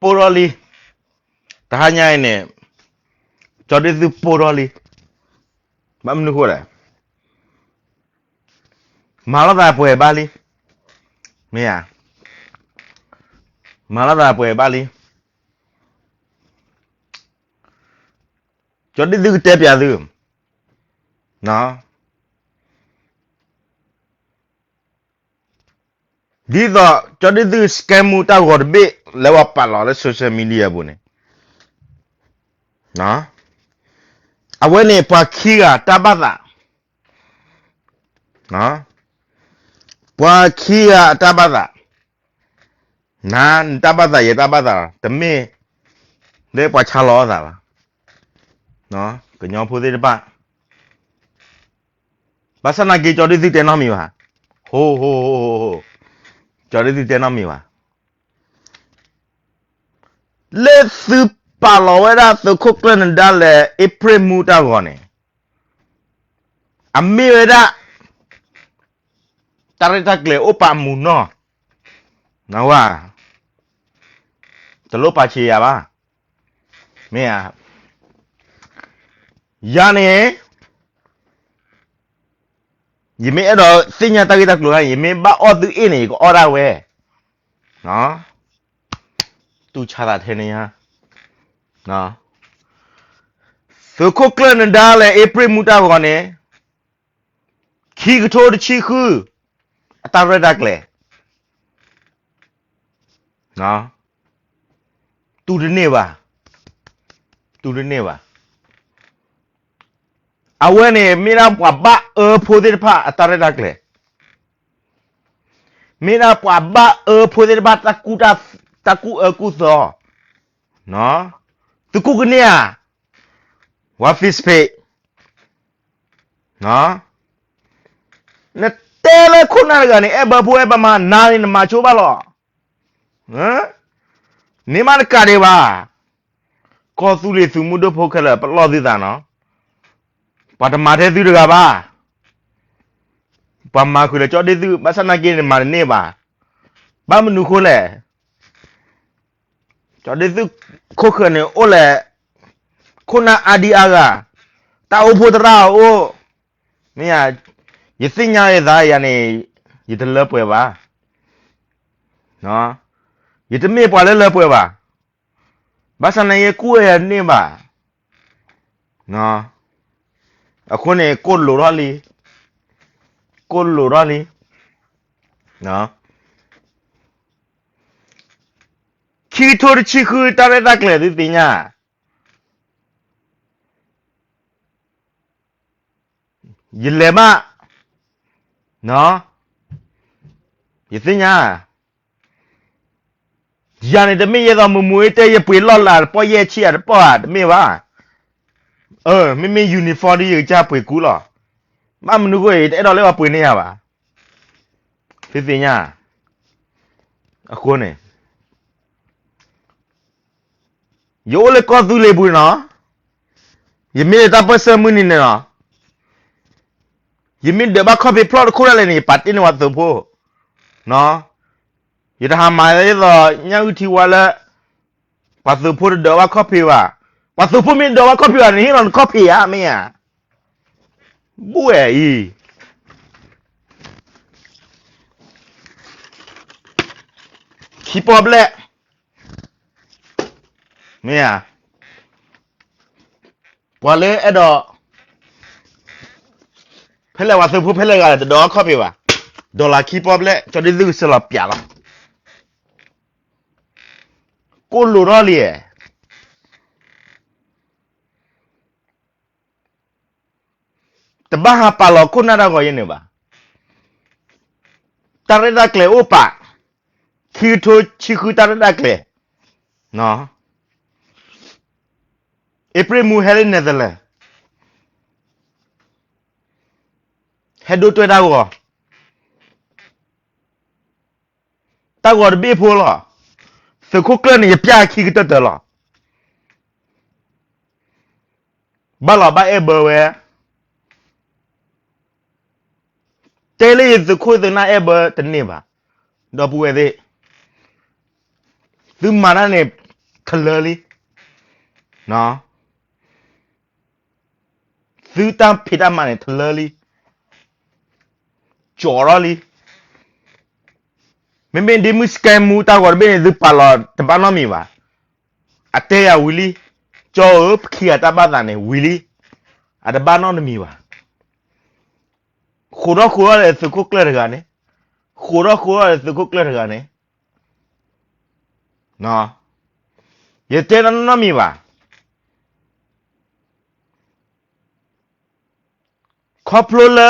ပိၢ်ထီၣ်လံ. တဟါညါအံၤန့ၣ် ကၠီဒ့သုပိၢ်ထီၣ်လံ. ဘၣ်မနုၤဃိလဲၣ်. မၤလိာ်သးပှဲၤဘၣ်လံ. မ့ၢ်ဧါ. မၤလိာ်သးပှဲၤဘၣ်လံ. ကၠီဒ့သုကတဲပၠးသု ဒ်သိးကၠီဒ့သု scam မူတၢ်ဂီၤတဘ့ၣ် လၢပှၤပာ်လီၤလၢ social media ပူၤန့ၣ်, အဝဲန့ၣ်ပှၤခံဂၤတၢ်ဘၣ်သး, ပှၤခံဂၤအတၢ်ဘၣ်သး, နတၢ်ဘၣ်သး ယတၢ်ဘၣ်သး တမ့ၢ်လၢပှၤဆါလီၤအသးဘၣ်, ကညီဖိသ့ၣ်တဖၣ်. ဘၣ်ဆၣ်နာ်က့ ကၠီဒ့သုတဲနီတမံၤဘၣ်. ဟိ ကၠီဒ့သုတဲနီတမံၤဘၣ်. လၢသုပာ်လီၤဝဲဒၣ်သုးခိၣ်ကျၢၢ်နဒါလၢ April မူတၢ်ဂီၤန့ၣ်, အမ့ၢ်ဝဲဒၣ် တၢ်ရဲၣ်တၢ်ကျဲၤအိၣ်ပာ်မူနီၢ်, နဝဲ, တလိၣ်ပာ်ဆံးယၤဘၣ်. မ့ၢ်ဧါ. ယၤန့ၣ် ယမ့ၢ်အဲၣ်ဒိးသ့ၣ်ညါတၢ်ဂ့ၢ်တၢ်ကျိၤန့ၣ် ယမ့ၢ်ဘၣ်အီၣ်သုအ့ၣ်န့ၣ် ယကအီၣ်ဒၣ်ဝဲ, တူၢ်ဆါသးထဲန့ၣ်ညါ, သုးခိၣ်ကျၢၢ်နဒါလၢ April မူတၢ်ဂီၤန့ၣ်, ခံကထိတဆံဃု အတၢ်ရဲၣ်တၢ်ကျဲၤ တူၢ်တန့ၢ်ဘၣ်, တူၢ်တန့ၢ်ဘၣ်. အဝဲန့ၣ် မ့ၢ်ဒၣ်ပှၤဘၣ်အၢဖိသ့ၣ်တဖၣ်အတၢ်ရဲၣ်တၢ်ကျဲၤ, မ့ၢ်ဒၣ်ပှၤဘၣ်အၢဖိသ့ၣ်တဖၣ် တၢ်ကူၣ်အၢကူၣ်သီ, သုကူၣ်ကန့ၢ်ဧါ, ဝဲ Facebook နတဲလၢခိၣ်နၢ်တဂၤန့ၣ် အဲၣ်ဘၢဖိအဲၣ်ဘၢမါ နၤန့ၣ်နမၤဆိဘၣ်လီၤ. န့ၢ်မးတကးဒံးဘၣ်. ကီၢ်သူလ့ၤသုးမုၢ်ဒိၣ်ဖိခဲလၢာ် ပလီၢ်သုသးနီၤ. ပှၤတမၤထဲသုတဂၤဘၣ်. ပှၤမၤဃုာ်ဒီးကၠီဒ့သု ဘၣ်ဆၣ်နာ်က့န့ၣ် မၤတန့ၢ်ဘၣ်. ဘၣ်မနုၤဃိလဲၣ်. ကၠီဒ့သုခိၣ်ဃၢၤန့ၣ်အိၣ်လဲၣ်, ခိၣ်နၢ်အါဒံအါဂၤ, တၢ်အိၣ်ဖှိၣ်သရၣ်အအိၣ်, မ့ၢ်ဧါ, ယသ့ၣ်ညါယသးယၤန့ၣ်, ယတလၢပှဲၤဘၣ်, ယတမ့ၢ်ပှၤလၢလၢပှဲၤဘၣ်, ဘၣ်ဆၣ်န့ၣ်ယကူၣ်ဝဲယၤန့ၢ်ဘၣ်, အဃိန့ၣ် ကိၣ်လိာ်ထီၣ်လံ, ကိၣ်လိာ်ထီၣ်လံ. ခံကထိတဆံဃု တၢ်ရဲၣ်တၢ်ကျဲၤသုသ့ၣ်ညါ, ယလဲၤမး, ယသ့ၣ်ညါ, ယၤန့ၣ်တမ့ၢ်ယဲသိးမုၢ်မုၢ်အတဲ ယပှ့ၤလီၢ်လၢတပီၢ်ယဲၢ်ဆံဧါတပီၢ်ဧါ တမ့ၢ်ဘၣ်. မ့မ့ၢ် uniform ဒ်ယကစၢ်ပှ့ၤကူလီၤ. ဘၣ်မနုၤအဃိ ယတအဲၣ်ဒိးလၢပှၤပှ့ၤန့ၢ်ယၤဘၣ်. သုသ့ၣ်ညါ, အဃိန့ၣ် ယအိၣ်လၢကီၢ်သူလ့ၤပူၤနီၤ, ယမ့ၢ်လၢတၢ်ပၢၢ်ဆၢမုၢ်နံၤန့ၣ်နီၤ, ယမ့ၢ်ဒၢးဘၣ်ခီၣ်ဖံးဖျီၣ်တခိၣ်ဒၣ်လဲာ်န့ၣ် ယပာ်တ့ၢ်န့ၢ်ပှၤသုးဖိ, ယတဟးမၤဒ်သိးညၣ်အုၣ်ထံဝါလၢ ပှၤသုးဖိတဒၢးဘၣ်ခီၣ်ဖံးဘၣ်. ပှၤသုးဖိမ့ၢ်ဒၢးဘၣ်ခီၣ်ဖံးဘၣ်န့ၣ် ဟ့ၣ်လီၤနခီၣ်ဖံးဧါ မ့ၢ်ဧါ. ဘှဲၣ်အံၤ ခံပီဘျဲၣ်, မ့ၢ်ဧါ, ပှၤလၢအဲၣ်ဒိး ဖဲလဲၣ်ပှၤသုးဖိဖဲလဲၣ်ဂၤလဲၣ် တဒၢးဘၣ်ခီၣ်ဖံးဘၣ်, ဒီးလၢခံပီဘျဲၣ် ကၠီဒ့သုကစၢ်လီၤပၠးလီၤ. ကိၣ်လိာ်ထီၣ်လံ, တဘၣ်ဟးပာ်လီၤခိၣ်နၢ်တၢ်ဂီၤယဲၢ်န့ၣ်ဘၣ်. တၢ်ရဲၣ်တၢ်ကျဲၤအိၣ်ပာ်, ခံကထိဆံဃုတၢ်ရဲၣ်တၢ်ကျဲၤ, အ့ဖြ့ၣ်မူဟဲလၢ Netherlands ဟဲဒိတွဲတၢ်ဂီၤ, တၢ်ဂီၤတဘ့ၣ်ဖိလီၤ. သုးခိၣ်ကျၢၢ်န့ၣ် ယပျၢ်ခံကတၢၢ်တၢၢ်လီၤ. ဘၣ်လီၤဘၣ်အဲၣ်ဘၢဝဲ, တဲလၢယသုးခိၣ်သုးနၢ်အဲၣ်ဘၢတန့ၢ်ဘၣ်, ဒီပုၢ်ဝဲၢ်သ့ၣ်, သုမၤတၢ်န့ၣ် ထလၢလံ. သုတၢ်ဖံးတၢ်မၤန့ၣ် ထလၢလံ. ကၠီၤထီၣ်လံ. မ့မ့ၢ်ဒ့မုၣ်စကဲမူတၢ်ဂီၤတဘ့ၣ်န့ၣ် သုပာ်လီၤတဘၣ်နီတမံၤဘၣ်. အတဲယၤဝံၤလံ. ကၠီၤဧၢ ပခံဂၤတၢ်ဘၣ်သးန့ၣ်ဝံၤလံ. အတဘၣ်နီတမံၤဘၣ်. ဃိးထီၣ်ဃိးထီၣ်လၢသုးခိၣ်ကျၢၢ်တဂၤန့ၣ်, ဃိးထီၣ်ဃိးထီၣ်လၢသုးခိၣ်ကျၢၢ်တဂၤန့ၣ်, ယတဲနီတမံၤဘၣ်. ခီဖျိလၢ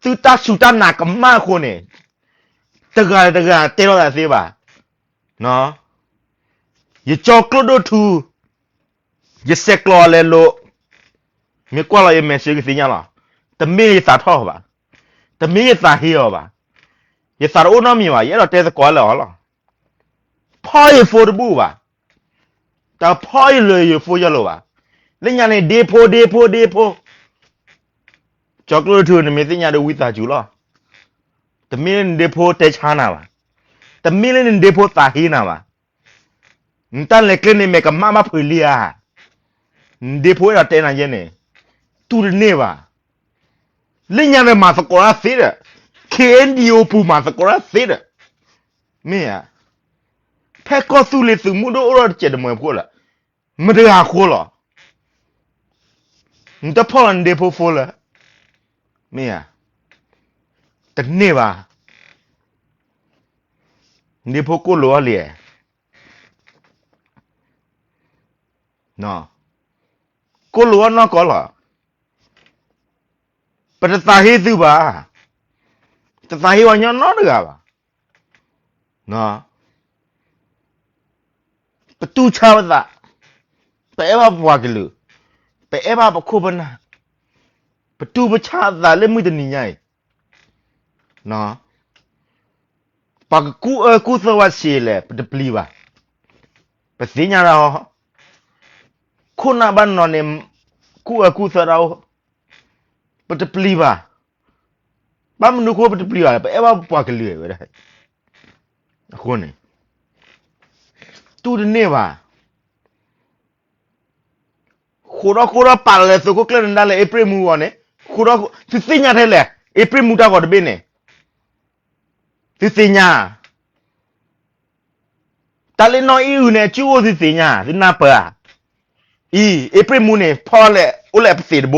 သုတၢ်စူၤတၢ်နာ်ကမၣ်အဃိန့ၣ်, တဂၤတဂၤတဲလီၤသးသ့ဘၣ်. ယကၠီၤကျိၣ်ဒိၣ်ထူ, ယဆဲးကျိးလဲၤလိာ်, မ့ၢ်ကွၢ်လီၤယမဲာ်ဆှးကသ့ၣ်ညါလီၤ. တမ့ၢ်ယသးထီၣ်ဘၣ်, တမ့ၢ်ယသးဟ့အီၤဘၣ်, ယသးတအိၣ်နီတမံၤဘၣ်, ယအဲၣ်ဒိးတဲသကိးလၢအီၤလီၤ. ဖီၣ်ယဖိတဘူၣ်ဘၣ်, တဖီၣ်ယလၢယဖိယလိၤဘၣ်. လၢညါန့ၣ် ဒ့ဖိ ဒ့ဖိ ဒ့ဖိ, ကၠီၤကျိၣ်ဒိၣ်ထူ နမ့ၢ်သ့ၣ်ညါဒီးဝံသးစူၤလီၤ. တမ့ၢ်လၢနဒ့ဖိတဲဆါနၤဘၣ်, တမ့ၢ်လၢနဒ့ဖိသးဟ့နၤဘၣ်. နတၢ်လဲၤကျဲန့ၣ် မ့ၢ်ကမၣ်ဘၣ်ဖုးလံဧါ. နဒ့ဖိအဲၣ်ဒိးတဲနၤယဲန့ၣ်, တူၢ်တန့ၢ်ဘၣ်. လၢညါဒီးမၤသကိးတၢ်သ့ဒီး, ခ့ၣ်အဲၣ်ယူၣ်ပူၤမၤသကိးတၢ်သ့ဒီး, မ့ၢ်ဧါ. ဖဲကီၢ်သူလ့ၤသုးမုၢ်ဒိၣ်အိၣ်ထီၣ်တစဲးတမှဲၤဖိလၢ, မတၤတဂၤအဃိလီၤ. နတဖီၣ်လီၤနဒ့ဖိဖိလၢ, မ့ၢ်ဧါ. တန့ၢ်ဘၣ်. နဒ့ဖိကိၣ်လိာ်အီၤလံ. ကိၣ်လိာ်အီၤနီၢ်ကီၢ်လီၤ. ပတသးဟ့သုဘၣ်, တသးဟ့ပှၤကညီနီတဂၤဘၣ်. ပတူၢ်ဆါပသး, ပအဲၣ်ဘၣ်ပပှၤကလုာ်, ပအဲၣ်ဘၣ်ပခိၣ်ပနၢ်, ပတူၢ်ပဆါသးလၢမုၢ်တနံၤညါအံၤ, ပှၤကကူၣ်အၢကူၣ်သီဝဲဆံးလဲၣ် ပတပျံၤဘၣ်. ပသ့ၣ်ညါဒၣ်အီၤ, ခိၣ်နၢ်ဘၣ်နီၤန့ၣ်, ကူၣ်အၢကူၣ်သီဒၣ်အီၤ, ပတပျံၤဘၣ်. ဘၣ်မနုၤအဃိပတပျံၤဘၣ်လဲၣ်, ပအဲၣ်ဘၣ်ပပှၤကလုာ်ဝဲဒၣ်အဃိန့ၣ်, တူၢ်တန့ၢ်ဘၣ်. ဃိးထီၣ်ဃိးထီၣ်ပာ်လီၤလၢသုးခိၣ်ကျၢၢ်နဒါလၢအ့ဖြ့ၣ်မူဂီၤန့ၣ်, ဃိးထီၣ်, သုသ့ၣ်ညါထဲလဲၣ်, အ့ဖြ့ၣ်မူတၢ်ဂီၤတဘ့ၣ်န့ၣ်, သုသ့ၣ်ညါ. တၢ်လၢနီၢ်အံၣ်အုးန့ၣ် အစုအိၣ်သုသ့ၣ်ညါ, သုနၢ်ပၢၢ်ဧါ. အံၤ, အ့ဖြ့ၣ်မူန့ၣ် ဖီၣ်လဲၣ် အိၣ်လၢပသံးတဘိ,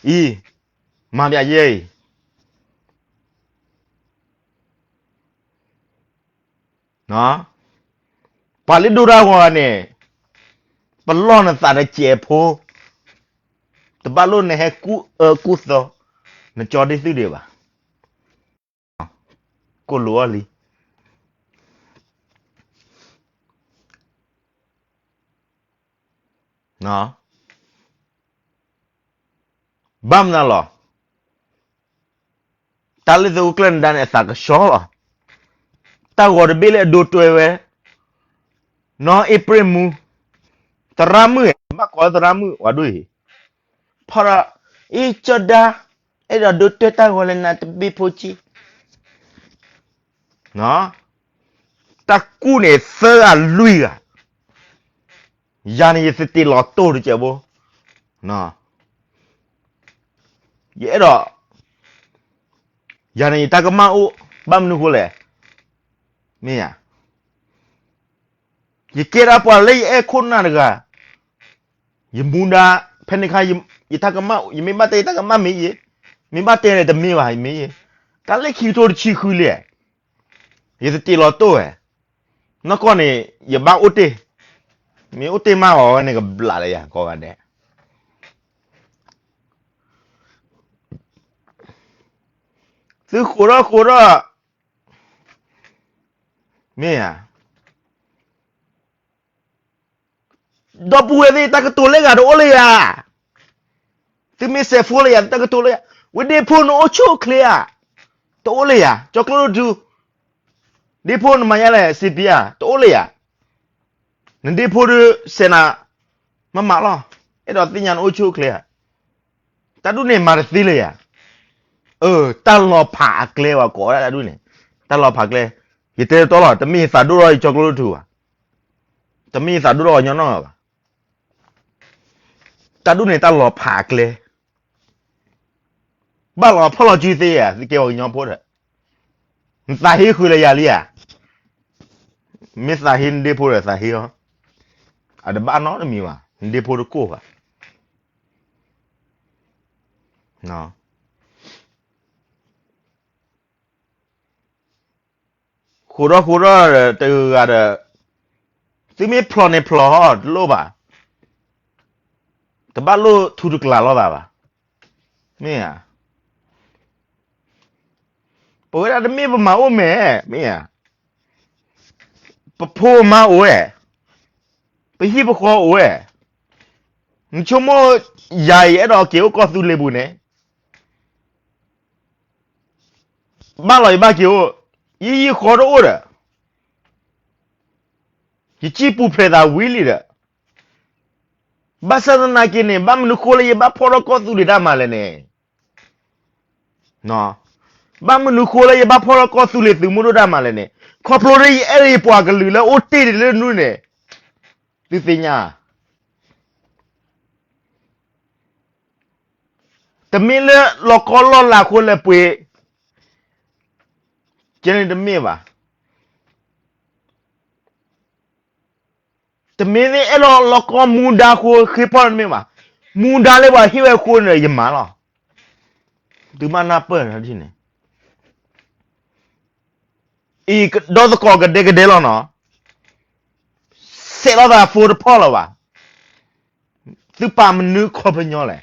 အံၤ, မၤပျးယဲအံၤ ပှၤလၢဒိတၢ်ဂီၤန့ၣ်, ပလီၢ်နသးတစဲးဖိ, တဘၣ်လိၣ်နဟဲကူၣ်အၢကူၣ်သီ, နကၠီဒ့ၣ်သုဒ့ၣ်ဘၣ်. ကိၣ်လိာ်အီၤလံ. ဘၣ်မနုၤလီၤ. တၢ်လၢသုးခိၣ်ကျၢၢ်နဒါန့ၣ် အသးကဆှီလီၤ. တၢ်ဂီၤတဘ့ၣ်လၢအဒိတွဲဝဲ, နီၢ်အ့ဖြ့ၣ်မူ, သရၣ်မုၣ်, ဘၣ်ကိးလၢသရၣ်မုၣ်ဝဲဒၣ်အံၤ, ဖီၣ်ဒီး, အ့ၣ်ကၠီဒါ, အဲၣ်ဒိးဒိတွဲတၢ်ဂီၤလၢနၤတဘ့ၣ်ဖိဆံး. တၢ်ကူၣ်န့ၣ်သၢဂၤလွံၢ်ဂၤ, ယၤန့ၣ်ယသတ့ၢ်လီၤတိၢ်တစဲးဖိ, ယအဲၣ်ဒိး, ယၤန့ၣ်ယတၢ်ကမၣ်အိၣ်, ဘၣ်မနုၤအဃိလဲၣ်, မ့ၢ်ဧါ. ယကဲဒၣ်ပှၤလၢယအဲၣ်ခိၣ်နၢ်တဂၤ, ယမူဒါ, ဖဲန့ၣ်အခါ, ယတၢ်ကမၣ်, ယမ့ၢ်ဘၣ်တဲယတၢ်ကမၣ်မ့ၢ်ယဲ, မ့ၢ်ဘၣ်တဲန့ၣ်တမ့ၢ်ဘၣ်, ယမ့ၢ်ယဲ, တၢ်လၢခံကထိတဆံဃုလံ, ယသတ့ၢ်လီၤတိၢ်ဝဲ, နီၢ်ကီၢ်န့ၣ်, ယဘၣ်အိၣ်တ့ၢ်, မ့ၢ်အိၣ်တ့ၢ်မးအီၤဝဲန့ၣ်ကဘျးလၢယၤကိးဂၤဒဲး သုဃိးထီၣ်ဃိးထီၣ်, မ့ၢ်ဧါ. ဒီပုၢ်ဝဲၢ်သ့ၣ် တၢ်ကတိၤလၢဂၤတအိၣ်လၢယၤ, သုမ့ၢ်စဲးဖိလၢယၤ တၢ်ကတိၤလၢယၤ, ဝဲဒ့ဖိနအိၣ်ဆူၣ်အိၣ်ချ့ဧါ, တအိၣ်လၢယၤ, ကၠီကျိဒိၣ်ထူ, ဒ့ဖိနမၤညါလဲၣ် စံးပယၤ တအိၣ်လၢယၤ, နဒ့ဖိဒုးစဲးနၤ, မၤမၤလီၤ, အဲၣ်ဒိးသ့ၣ်ညါနအိၣ်ဆူၣ်အိၣ်ချ့ဧါ. တၢ်ဒ်န့ၣ်မၤတသ့လၢယၤ, အၢ တၢ်လီၤဖးအကျဲဝဲကိးဝဲဒၣ်တၢ်ဒ်န့ၣ်, တၢ်လီၤဖးကျဲ, ယတဲတီလီၤ တမ့ၢ်ယသးဒိၣ်ထီၣ်ယကၠီကျိဒိၣ်ထူဘၣ်. တမ့ၢ်ယသးဒိၣ်ထီၣ်ပှၤကညီနီတဂၤဘၣ်. တၢ်ဒိၣ်န့ၣ်တၢ်လီၤဖးအကျဲ, ဘၣ်လီၤဖီၣ်လီၤစုသ့ဧါ, သုကဲပှၤကညီဖိဒီး, နသးဟ့ဃုာ်လၢယၤလံဧါ. မ့ၢ်သးဟ့နဒ့ဖိဒီးသးဟ့အီၤ, အတဘၣ်နီတမံၤဘၣ်, နဒ့ဖိတကိၢ်ဘၣ်. ဃိးဒီးဃိးဒီးတဂၤဒီး, သုမ့ၢ်ဖျိးန့ၣ်ဖျိးဟီ တလိၣ်ဘၣ်, တဘၣ်လိၣ်ထူတကျးလိာ်သးဘၣ်. မ့ၢ်ဧါ, ပဝဲဒၣ်တမ့ၢ်ပမၤအိၣ်မဲာ်, မ့ၢ်ဧါ, ပဖိပမါအိၣ်ဝဲ, ပဟံၣ်ပဃီအိၣ်ဝဲ, နဆိကမိၣ်ယၤအံၤအဲၣ်ဒိးက့ၤအိၣ်ကီၢ်သူလ့ၤပူၤန့ၣ် ဘၣ်လီၤယဘၣ်က့ၤအိၣ်, ယဟံၣ်ယဃီတအိၣ်ဒီး, ယစံၣ်ပူၤဖျဲးသးဝံၤလံဒီး, ဘၣ်ဆၣ်သနာ်က့န့ၣ် ဘၣ်မနုၤဃိလၢယဘၣ်ဖီၣ်ထီၣ်ကီၢ်သူလ့ၤတၢ်မၤလဲၣ်န့ၣ်, ဘၣ်မနုၤဃိလၢယဘၣ်ဖီၣ်ထီၣ်ကီၢ်သူလ့ၤသုးမုၢ်ဒိၣ်တၢ်မၤလဲၣ်န့ၣ်, ခီဖျိလၢယအဲၣ်ယပှၤကလုာ်လၢအိၣ်တ့ၢ်ဒံးလၢနူန့ၣ်, သုသ့ၣ်ညါ တမ့ၢ်လၢလီၤကီလီၤလးအဃိလဲၤပှ့ၤ, ကဲန့ၣ်တမ့ၢ်ဘၣ်. တမ့ၢ်လၢအဲၣ်လီၤလီၤကီမူဒါအဃိဃ့ဖီၣ်န့ၣ်တမ့ၢ်ဘၣ်. မူဒါလၢပှၤဟ့ၣ်ဝဲအဃိန့ၣ်ယမၤလီၤ. သုမ့ၢ်နၢ်ပၢၢ်န့ၣ်, အံၤဒီသကိးကဒဲကဒဲလီၤနီၤ, ဆဲးလီၤသးဖိတဖီၣ်လၢၤဘၣ်. သုပာ်မနုၤခီပညီလဲၣ်.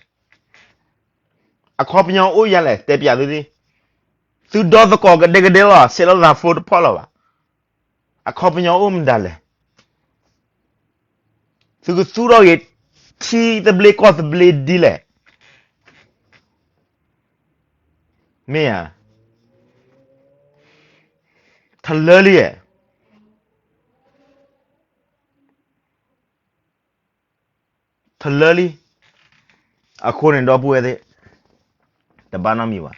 အခီပညီအိၣ်ယၤလဲၣ် တဲပျးသုသ့. သုဒီသကိးကဒဲကဒဲလီၤ ဆဲးလီၤသးဖိတဖီၣ်လၢၤဘၣ်. အခီပညီအိၣ်မတၤလဲၣ်. သုကသူၣ်ထီၣ်ဂ့ၤ ထံသဘျ့ကီၢ်သဘျ့ဒ်လဲၣ်. မ့ၢ်ဧါ. ထလၢလံ. ထလၢလံ. အဃိန့ၣ် ဒီပုၢ်ဝဲၢ်သ့ၣ်, တဘၣ်နီတမံၤဘၣ်.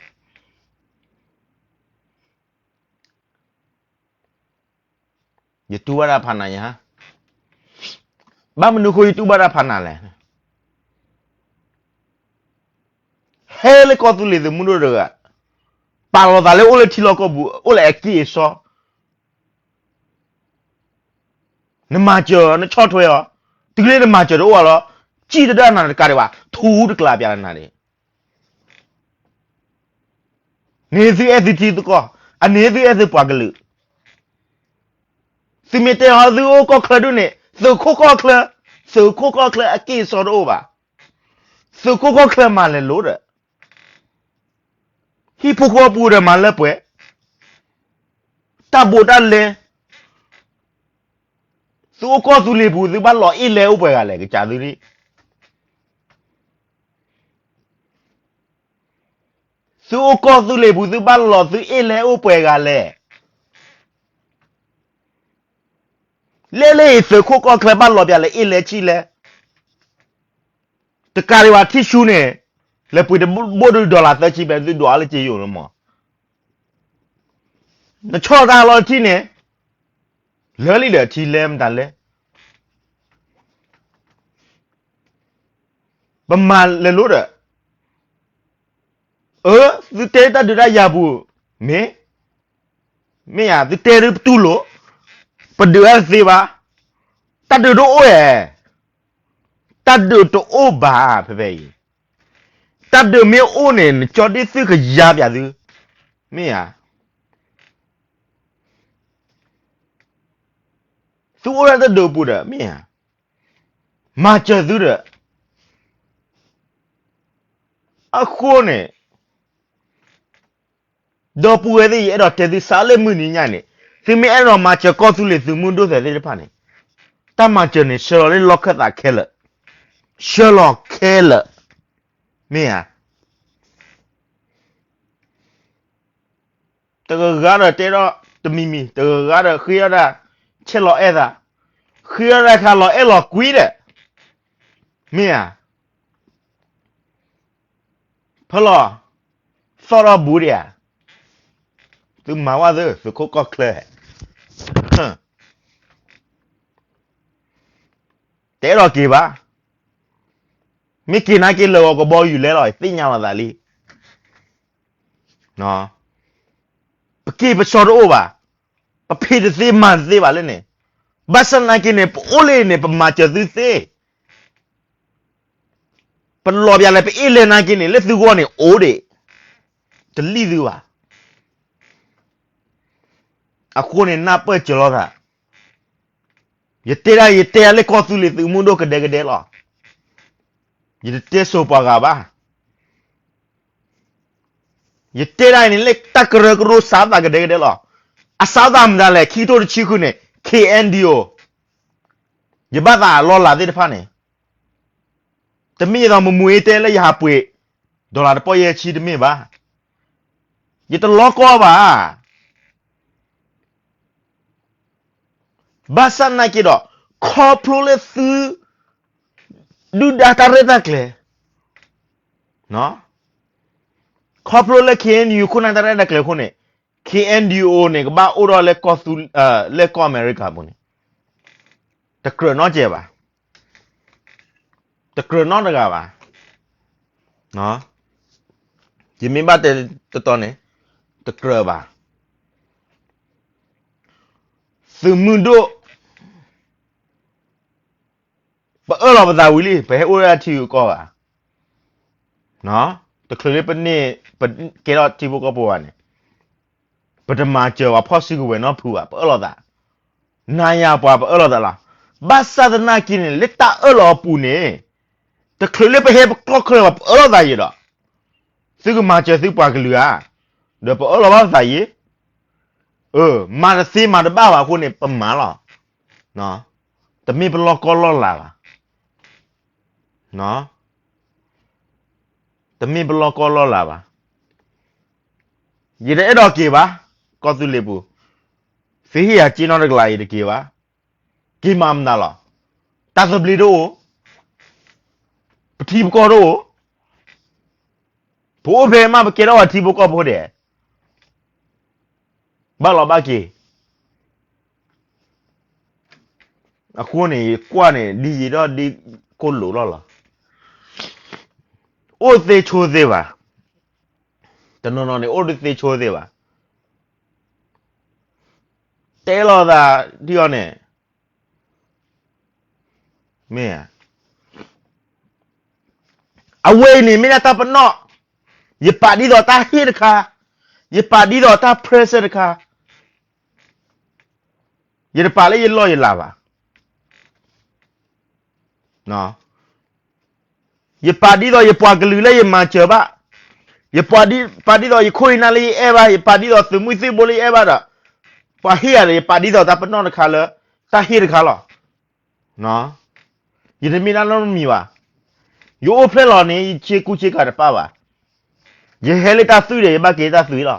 ယတူၢ်ဘၣ်တၢ်ဖးနးယဟါ. ဘၣ်မနုၤအဃိယတူၢ်ဘၣ်တၢ်ဖးနးလဲၣ်. ဟဲလၢကီၢ်သူလ့ၤသုးမုၢ်ဒိၣ်တဂၤ, ပာ်လီၤသးလၢအိၣ်လၢထံလီၢ်ကီၢ်ပူၤ, အိၣ်လၢအက့ၢ်အစီ နမၤစၢၤ နဆီၣ်ထွဲအီၤ, တုၤလၢနမၤစၢၤတအိၣ်ဘၣ်လီၤ, စံၣ်တဒၣ်နၤတကးဒံးဘၣ်, ထူတကျးပျးလၢနၤန့ၣ်. န့ၣ်သုအဲၣ်သုထံသုကီၢ်, အန့ၣ်သုအဲၣ်သုပှၤကလုာ်. သုမ့ၢ်တဲဟီသုအိၣ်ကီၢ်ချၢဒုၣ်န့ၣ် သုးခိၣ်ကီၢ်ချၢ, သုးခိၣ်ကီၢ်ချၢအက့ၢ်အစီတအိၣ်ဘၣ်. သုးခိၣ်ကီၢ်ချၢမၤလဲၤလိၤဒီး ဟံၣ်ဖိဃီဖိဒီးမၤလၢပှဲၤ, တၢ်ဘိးတၢ်လဲ, သုအိၣ်ကီၢ်သူလ့ၤပူၤ သုဘၣ်လီၤအ့ၣ်လဲအိၣ်ပှဲၤဂၤလဲၣ် ကစၢ်သုဒံး. သုအိၣ်ကီၢ်သူလ့ၤပူၤ သုဘၣ်လီၤသုအ့ၣ်လဲအိၣ်ပှဲၤဂၤလဲၣ်. လဲၣ်လၢသုးခိၣ်ကီၢ်ချၢဘၣ်လီၤပျးလၢအ့ၣ်လဲဆံၣ်လဲ, တကးဒံးဘၣ်ထံၣ်ဆူန့ၣ်, လဲၤပှ့ၤတဘိၣ်ဒုး dollar သၢဆံဘဲ သုဒွးအီၤလၢက့ယိာ်လၢမး. နဆီၣ်တၢ်လီၤထံၣ်န့ၣ်, လၢလံဒီးထံလဲမတၤလဲၣ်. ပမၤလဲၤလိၤဒီး, အၢ, သုတဲတၢ်ဒုးတၢ်ယၤပူၤ, မ့ၢ်, မ့ၢ်ဧါ, သုတဲဒုးပတူၢ်လိာ်, ပဒုးအါတသ့ဘၣ်, တၢ်ဒုးတအိၣ်ဧါ, တၢ်ဒုးတအိၣ်ဘၣ် ဖဲဖဲအံၤ, တၢ်ဒုးမ့ၢ်အိၣ်န့ၣ် နကၠီဒ်သုကယါပျးသု, မ့ၢ်ဧါ. သုအိၣ်ဒၣ်တၢ်ဒုးပူၤဒီး မ့ၢ်ဧါ, မၤစၢၤသုဒီး, အဃိန့ၣ် ဒီပုၢ်ဝဲၢ်သ့ၣ် ယအဲၣ်ဒိးတဲသုစးလၢမုၢ်နံၤညါန့ၣ်, သုမ့ၢ်အဲၣ်ဒိးမၤစၢၤကီၢ်သူလ့ၤသုးမုၢ်ဒိၣ်သဲးသ့ၣ်တဖၣ်န့ၣ်, တၢ်မၤစၢၤန့ၣ် ဆှၢလီၤလၢလီၢ်ခၢၣ်သးခဲလၢာ်, ဆှၢလီၤခဲလၢာ်, မ့ၢ်ဧါ. တဂၤဂၤဒီးတဲထီၣ်တမံၤမံၤ, တဂၤဂၤဒီးဃ့အီၣ်ဒၣ်, ဆဲးလီၤအဲၣ်သး, ဃ့အီၣ်ဒၣ်ခါလီၤအဲၣ်လီၤကွံဒီး, မ့ၢ်ဧါ. ဖဲလီၤ, သီၣ်ထီၣ်ဘူးဒံးဧါ, သုမၤဝဲသု သုးခိၣ်ကီၢ်ချၢ, ဟၢ, တအဲၣ်ဒိးက့ၤဘၣ်. မ့ၢ်က့ၤနာ်က့ၤလၢာ်ဂီၤကဘီယူၤလဲလီၤ သ့ၣ်ညါလီၤသးလံ. ပက့ၤပစီတအိၣ်ဘၣ်, ပဖံးတသ့မၤတသ့ဘၣ်လၢန့ၣ်, ဘၣ်ဆၣ်နာ်က့ၤန့ၣ် ပအိၣ်လၢန့ၣ် ပမၤစၢၤသုသ့, ပလီၤပျးလဲၤပအ့ၣ်လဲၤနာ်က့ၤန့ၣ် လၢသုဂီၢ်န့ၣ်အိၣ်ဒံး, တလံၣ်သုဘၣ်. အဃိန့ၣ် နၢ်ပၢၢ်စၢၤလိာ်သး, ယတဲဒၣ် ယတဲဒၣ်လၢကီၢ်သူလ့ၤသုးမုၢ်ဒိၣ်ကဒဲကဒဲလီၤ. ယတတဲစိၤပှၤဂၤဘၣ်. ယတဲဒၣ်အံၤန့ၣ် လၢတၢ်ကရၢကရိစးသးကဒဲကဒဲလီၤ. အစးသးမတၤလဲၣ် ခံကထိတဆံဃုန့ၣ် ခ့ၣ်အဲၣ်ယူၣ်အိၣ်, ယဘၣ်သးအလီၢ်လၤသ့ၣ်တဖၣ်န့ၣ်, တမ့ၢ်ယသိးမမူအ့တဲလၢယဟးပှ့ၤ ဒီလၣ်တပီၢ်ယဲၢ်ဆံတမ့ၢ်ဘၣ်. ယတလီကီဘၣ်. ဘၣ်ဆၣ်နာ်က့ၤဒီး ခီဖျိလၢသု ဒုၣ်ဒါတၢ်ရဲၣ်တၢ်ကျဲၤ, ခီဖျိလၢ ခ့ၣ်အဲၣ်ယူၣ်အိၣ် ခိၣ်နၢ်တၢ်ရဲၣ်တၢ်ကျဲၤအဃိန့ၣ် ခ့ၣ်အဲၣ်ယူၣ်အိၣ်န့ၣ် ကဘၣ်အိၣ်ထီၣ်လၢကီၢ်သူ, လၢကီၢ်အမဲရကၤပူၤန့ၣ် တကြၢးနီတစဲးဘၣ်. တကြၢးနီတဂၤဘၣ်. ယမ့ၢ်ဘၣ်တဲတတီန့ၣ် တကြၢးဘၣ်. သုးမုၢ်ဒိၣ် ပအၢၣ်လီၤပသးဝံၤလံ ပဟဲအိၣ်ဒၣ်ထံဂုၤကီၢ်ဂၤ, တချုးလၢပန့ၢ် ပကဲထီၣ်ထံဖိကီၢ်ဖိဘၣ်န့ၣ် ပတမၤစၢၤပှၤဖီၣ်စုကဝဲၤနီတဖုဘၣ် ပအၢၣ်လီၤသး, နၤယၤပှၤပအၢၣ်လီၤသးလီၤ. ဘၣ်ဆၣ်သနာ်က့န့ၣ် လၢတၢ်အၢၣ်လီၤအပူၤန့ၣ် တချုးလၢပဟဲပကျီၢ်ချၢဘၣ် ပအၢၣ်လီၤသးယံာ်ဒီး သုကမၤစၢၤသုပှၤကလုာ်ဧါ, ဒီးပအၢၣ်လီၤဘၣ်ပသးယံာ်, မၤတသ့မၤတဘၣ်ဘၣ်အဃိန့ၣ် ပမၤလီၤ. တမ့ၢ်ပလီၢ်ကီၢ်လီၢ်လၤဘၣ်. တမ့ၢ်ပလီၢ်ကီၢ်လီၢ်လၤဘၣ်. ယတအဲၣ်ဒိးက့ၤဘၣ်, ကီၢ်သူလ့ၤပူၤ, သုဟ့ၣ်ယၤစ့နီတကလး ယတက့ၤဘၣ်. က့ၤမၤမနုၤလီၤ. တၢ်သဘျ့တအိၣ်, ပထံပကီၢ်တအိၣ်, ပအိၣ်ဖဲမး ပကဲထီၣ်ပှၤထံဖိကီၢ်ဖိဒဲး, ဘၣ်လီၤဘၣ်က့ၤ. အဃိန့ၣ် ယကွၢ်န့ၣ် ဒ်ယံာ်ဒီးဒ်ကိၣ်လိာ်လီၤလီၤ. အိၣ်သ့ဆိသ့ဘၣ်. တနီၤနီၤန့ၣ် အိၣ်တသ့ဆိသ့ဘၣ်. တဲလီၤသးဒ်အံၤန့ၣ် မ့ၢ်ဧါ. အဝဲအံၤန့ၣ် မ့ၢ်ဒၣ်တၢ်ပနီၣ်, ယပာ်ဒ်သိးတၢ်ဟ့ၣ်တခါ, ယပာ်ဒ်သိးတၢ် present တခါ, ယတပာ်လၢယလီၢ်ယလၤဘၣ်. ယပာ်ဒ်သိးယပှၤကလုာ်လၢယမၤစၢၤဘၣ်, ယပာ်ဒ်သိးယခိၣ်ယနၢ်လၢယအဲၣ်ဘၣ်, ယပာ်ဒ်သိးသုးမုၢ်သံၣ်ဘိလၢယအဲၣ်ဘၣ်ဒီး ပှၤဟ့ၣ်ယၤဒီး ယပာ်ဒ်သိးတၢ်ပနီၣ်တခါလၢ တၢ်ဟ့ၣ်တခါလီၤ. ယတမ့ၢ်တၢ်နီတမံၤဘၣ်. ယအိၣ်ဖျဲၣ်လီၤန့ၣ် ယဆ့ကူဆ့ကၤတပၣ်ဘၣ်. ယဟဲလၢတၢ်သွံၣ်ဒီး ယဘၣ်က့ၤတၢ်သွံၣ်လီၤ.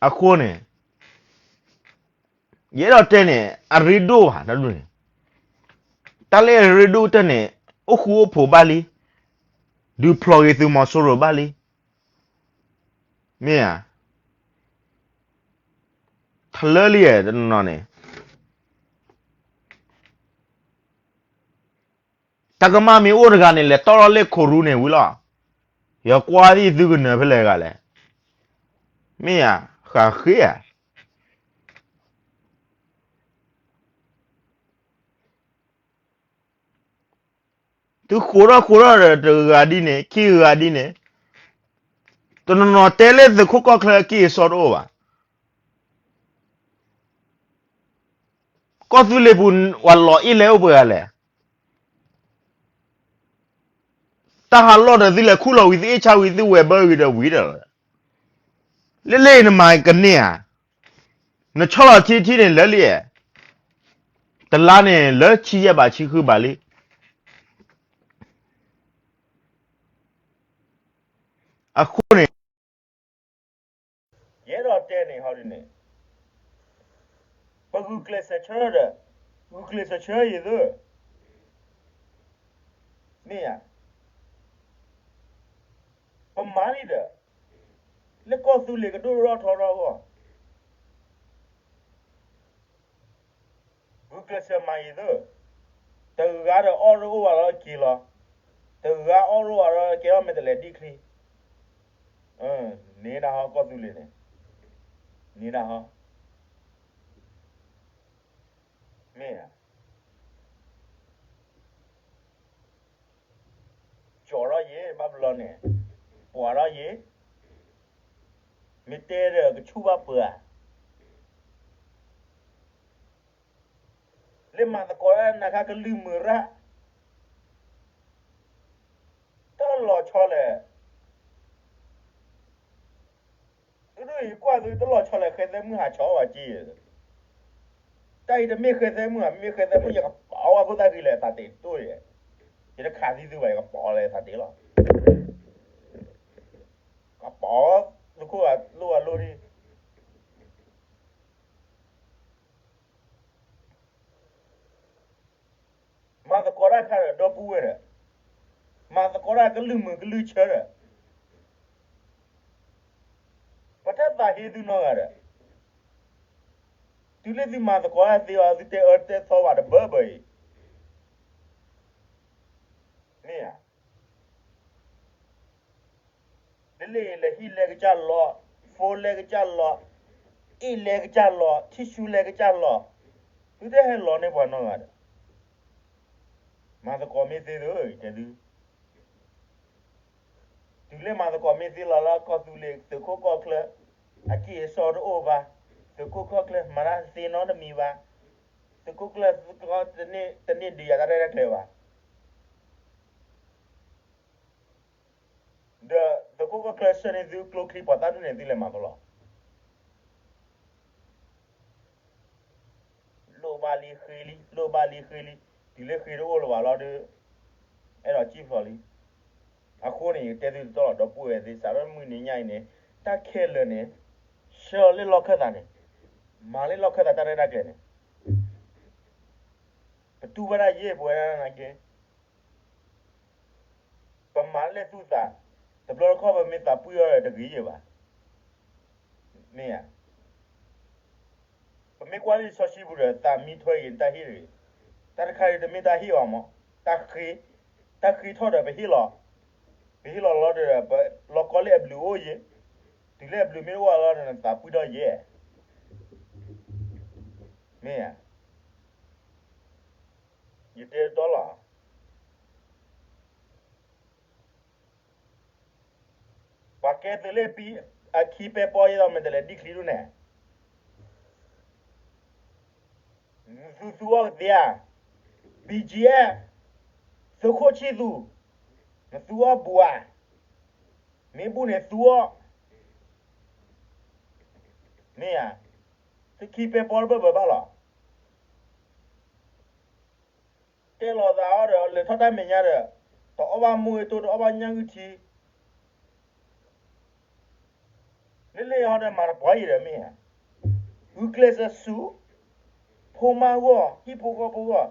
အဃိန့ၣ် ယအဲၣ်ဒိးတဲန့ၣ် အရ့ဒိၣ်ဘၣ်, တၢ်လၢအရ့ဒိၣ်ကတၢၢ်န့ၣ် အိၣ်ဃူအိၣ်ဖိးဘၣ်လံ, ဒုးဖျိးဂ့ၤသုးမီၤစိရိၤဘၣ်လံ. မ့ၢ်ဧါ. ထလၢလံတနီၤနီၤန့ၣ် တၢ်ကမၣ်မ့ၢ်အိၣ်တဂၤန့ၣ် လဲၤတီၢ်ထီၣ်လၢခိၣ်ရူန့ၣ်ဝံၤလီၤ. ယကွၢ်သံၣ်သုကနၢၤဖဲလဲၣ်ဂၤလဲၣ်. မ့ၢ်ဧါ, ဃးဃ့ဧါ. သုဃိးထီၣ်ဃိးထီၣ်ဒီး တဂၤဒ်န့ၣ် ခံဂၤဒ်န့ၣ်, တနီၤနီၤတဲလၢသုးခိၣ်ကီၢ်ချၢအကံၢ်အစီတအိၣ်ဘၣ်. ကီၢ်သူလ့ၤပူၤ ပှၤလီၤအ့ၣ်လဲၤအိၣ်ပှဲၤဂၤလဲၣ်. တၢ်ဟးလီၢ်ဒီးသုလဲၤခူၣ်လီၤဝံၤ သုအ့ၣ်ဆါဝံၤ သုဝဲၤဘၢဝံၤဒီးဝံၤဒီးလီၤ. လၢလၢအံၤနမၤကန့ၢ်ဧါ. နဆီၣ်လီၤထံထံန့ၣ်လၢလံဧါ. တလါန့ၣ်လၢဆံယဲၢ်ဘးဆံဃုဘးလံ. အဃိန့ၣ် ယအဲၣ်ဒိးတဲန့ၣ်ဟီဒ်န့ၣ်, ပဂုာ်ကျဲးစၢးဆၢထၢၣ်ဒီး ဂုာ်ကျဲးစၢးဆၢယံၤသၢ, မ့ၢ်ဧါ, ပမၤန့ၣ်ဒီး လၢကီၢ်သူလ့ၤကဒိၣ်ထီၣ်ထီထီၣ်အဂီၢ်, ကျဲးစၢးမၤအံၤသၢ, တဂၤဒီးအီၣ်တအိၣ်ဘၣ်လီၤက့ၤလီၤ, တဂၤအီၣ်တအိၣ်ဘၣ်လီၤကဲထီၣ်မဲာ်တဲးလဲးဒံၣ်ချံ, န့ၣ်ဒၣ်ဟီကီၢ်သူလ့ၤန့ၣ်, န့ၣ်ဒၣ်ဟီ, မ့ၢ်ဧါ. ကၠီၤထီၣ်ယ့ၤ ဘၣ်ဘျီန့ၣ်, ပှၤထီၣ်ယ့ၤ, မ့ၢ်တဲဒီးကဆူၣ်ဘၣ်ပှၤဧါ. လၢမၤသကိးတၢ်နၤခါကလုၢ်မုာ်ရၣ်, တၢ်လီၤဆီလဲၣ်. အဒိ ယကွၢ်သုတလီၤဆီလဲၣ် ဃဲသဲမုၢ်ဟးဆီဘၣ်က့, တၢ်အံၤတမ့ၢ်ဃဲသဲမုၢ်ဧါ, မ့ၢ်ဃဲသဲမုၢ် ယကပာ်အီၣ်ဘၣ်ခိၣ်သၣ်ဂ့ၤလဲၣ် သးတ့တိၢ်ယဲ, ယတခးသံသုဘၣ် ယကပာ်အီၤလဲၣ်သးတ့လီၤ, ကပာ်အီၤသုးခိၣ်ဂၤလိၣ်ဂၤလိၣ်ဒံး. မၤသကိးတၢ်ခါဒီးဒီပုၢ်ဝဲၢ်ဒီး, မၤသကိးတၢ်ကလုၢ်မုာ်ကလုၢ်ဆၢဒီး, ပတၢ်သးဟ့သုနီတဂၤဒီး, တုၤလၢသုမၤသကိးတၢ်သ့အီၤ သုတဲအၢတဲသီဘၣ်တဘၢဘၢအံၤ, မ့ၢ်ဧါ. လၢလၢလဲၤဟံၣ်လဲကစၢ်လီၤ, ဖိလဲကစၢ်လီၤ, အ့ၣ်လဲကစၢ်လီၤ, ထံၣ်ဆူလဲကစၢ်လီၤ, သုတဟဲလီၤန့ၢ်ပှၤနီတဂၤဒီး, မၤသကိးမ့ၢ်သ့သု, တဲသု, တုၤလၢမၤသကိးမ့ၢ်သ့လီၤလၢကီၢ်သူလ့ၤ သုးခိၣ်ကီၢ်ချၢ, အကံၢ်အစီတအိၣ်ဘၣ်, သုးခိၣ်ကီၢ်ချၢ မၤတၢ်သ့နီတမံၤဘၣ်, သုးခိၣ်ကီၢ်ချၢ တန့ၢ်ဒုးယၤတၢ်ရဲၣ်တၢ်ကျဲၤဘၣ်. ဒီးသုးခိၣ်ကီၢ်ချၢဆှၢန့ၢ်သုကျိချံပှၤသၣ်ဒူၣ်န့ၣ် သုလဲၤမၤဖဲလဲၣ်. လိၣ်ဘၣ်လံဃ့လံ, လိၣ်ဘၣ်လံဃ့လံ, တုၤလၢဃ့တအိၣ်လၢၤဘၣ်လီၤဒီး, အဲၣ်ဒိးစံၣ်ဖျိးလံ. အဃိန့ၣ် ယတဲသုတတီလီၤ ဒီပုၢ်ဝဲၢ်သ့ၣ် စးထီၣ်မုၢ်နံၤညါအံၤန့ၣ်, တၢ်ခဲလၢာ်န့ၣ်, ဆှၢလၢလီၢ်ခၢၣ်သးန့ၣ်, မၤလၢလီၢ်ခၢၣ်သးတၢ်ရဲၣ်တၢ်ကျဲၤန့ၣ်, ပတူၢ်ဘၣ်ဒၣ်ယဲၢ်ပဝဲဒၣ်နာ်က့ ပမၤလၢသူၣ်သး, တဘျီတခီၣ်ပမ့ၢ်သးပှံၢ်အီၤဒီးတဂ့ၤယဲၢ်ဘၣ်. မ့ၢ်ဧါ. ပမ့ၢ်ကွၢ်လၢလံာ်စီဆှံပူၤဒီး သးမံထွဲအံၤန့ၣ် တၢ်ဟ့ၣ်တဂ့ၤ. တၢ်တခါအံၤတမ့ၢ်တၢ်ဟ့ၣ်ဘၣ်မး, တၢ်ဃ့, တၢ်ဃ့ထီၣ်ဒီးပဟ့ၣ်လီၤ, ပဟ့ၣ်လီၤလီၤဒီး ပလီၤကီလၢအဘျုးအိၣ်ယဲၢ်, တုၤလၢအဘျုးမ့ၢ်တအိၣ်လီၤဒီး နသးပှံၢ်ထီၣ်ယဲၢ်. မ့ၢ်ဧါ. ယတဲတတီလီၤ. ပှၤကဲသုးလ့ၣ်ပံ အခံပဲပီယဲၢ်ဒီး မဲာ်တဲးလဲးဒံၣ်ချံဒိၣ်န့ၣ်, နသူသူအီၤကသ့ဧါ. BGF, သုးခိၣ်ဆံၣ်သူ, နသူအီၤဘူးဧါ. မ့ၢ်ဘူးန့ၣ်သူအီၤ, မ့ၢ်ဧါ. သုခံပဲပီတဘၢၣ်ဘၢၣ်ဘၣ်လီၤ. တဲလီၤသးအီၤဒီး လဲၤထီၣ်တၢ်မဲာ်ညါဒီး, တအီၣ်ဘၣ်မူဂ့ၤတိၢ် တအီၣ်ဘၣ်ညၣ်ဂုၢ်ထံ, လၢလၢအီၤဒီးမၤတပှၤအံၤဒီးမ့ၢ်ဧါ. ဂုာ်ကျဲးစၢးဆူၣ်, ဖိမါဂီၢ် ဟံၣ်ဖိဃီဖိဂီၢ်,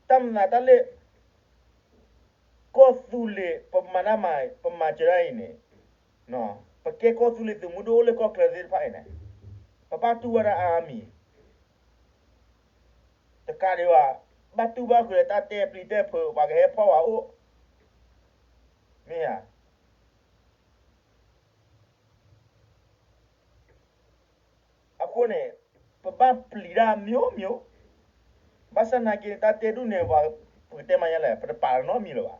တၢ်မၤတၢ်လၢ ကီၢ်သူလ့ၤ ပမၤတၢ်မၤ ပမၤစၢၤဒၣ်အံၤန့ၣ်, ပကဲကီၢ်သူလ့ၤသုးမုၢ်ဒိၣ်အိၣ်လၢကီၢ်ချၢသ့ၣ်တဖၣ်အံၤန့ၣ်, ပဘၣ်တူၢ်ဘၣ်တၢ်အါအါမံၤ, တကးဒံးဘၣ်, ဘၣ်တူၢ်ဘၣ်ဃုာ်ဒီးတၢ်တဲပျံၤတဲဖုး ပှၤကဟဲဖီၣ်ဝဲအိၣ်, မ့ၢ်ဧါ. အဃိန့ၣ်, ပဘၣ်ပျံၤတၢ်မျိုးမျိုး, ဘၣ်ဆၣ်နာ်က့န့ၣ် တၢ်တဲဒူၣ်န့ၣ် ပှၤပကတဲမၤညါလဲၣ်, ပတပာ်နီတမံၤလၢၤဘၣ်.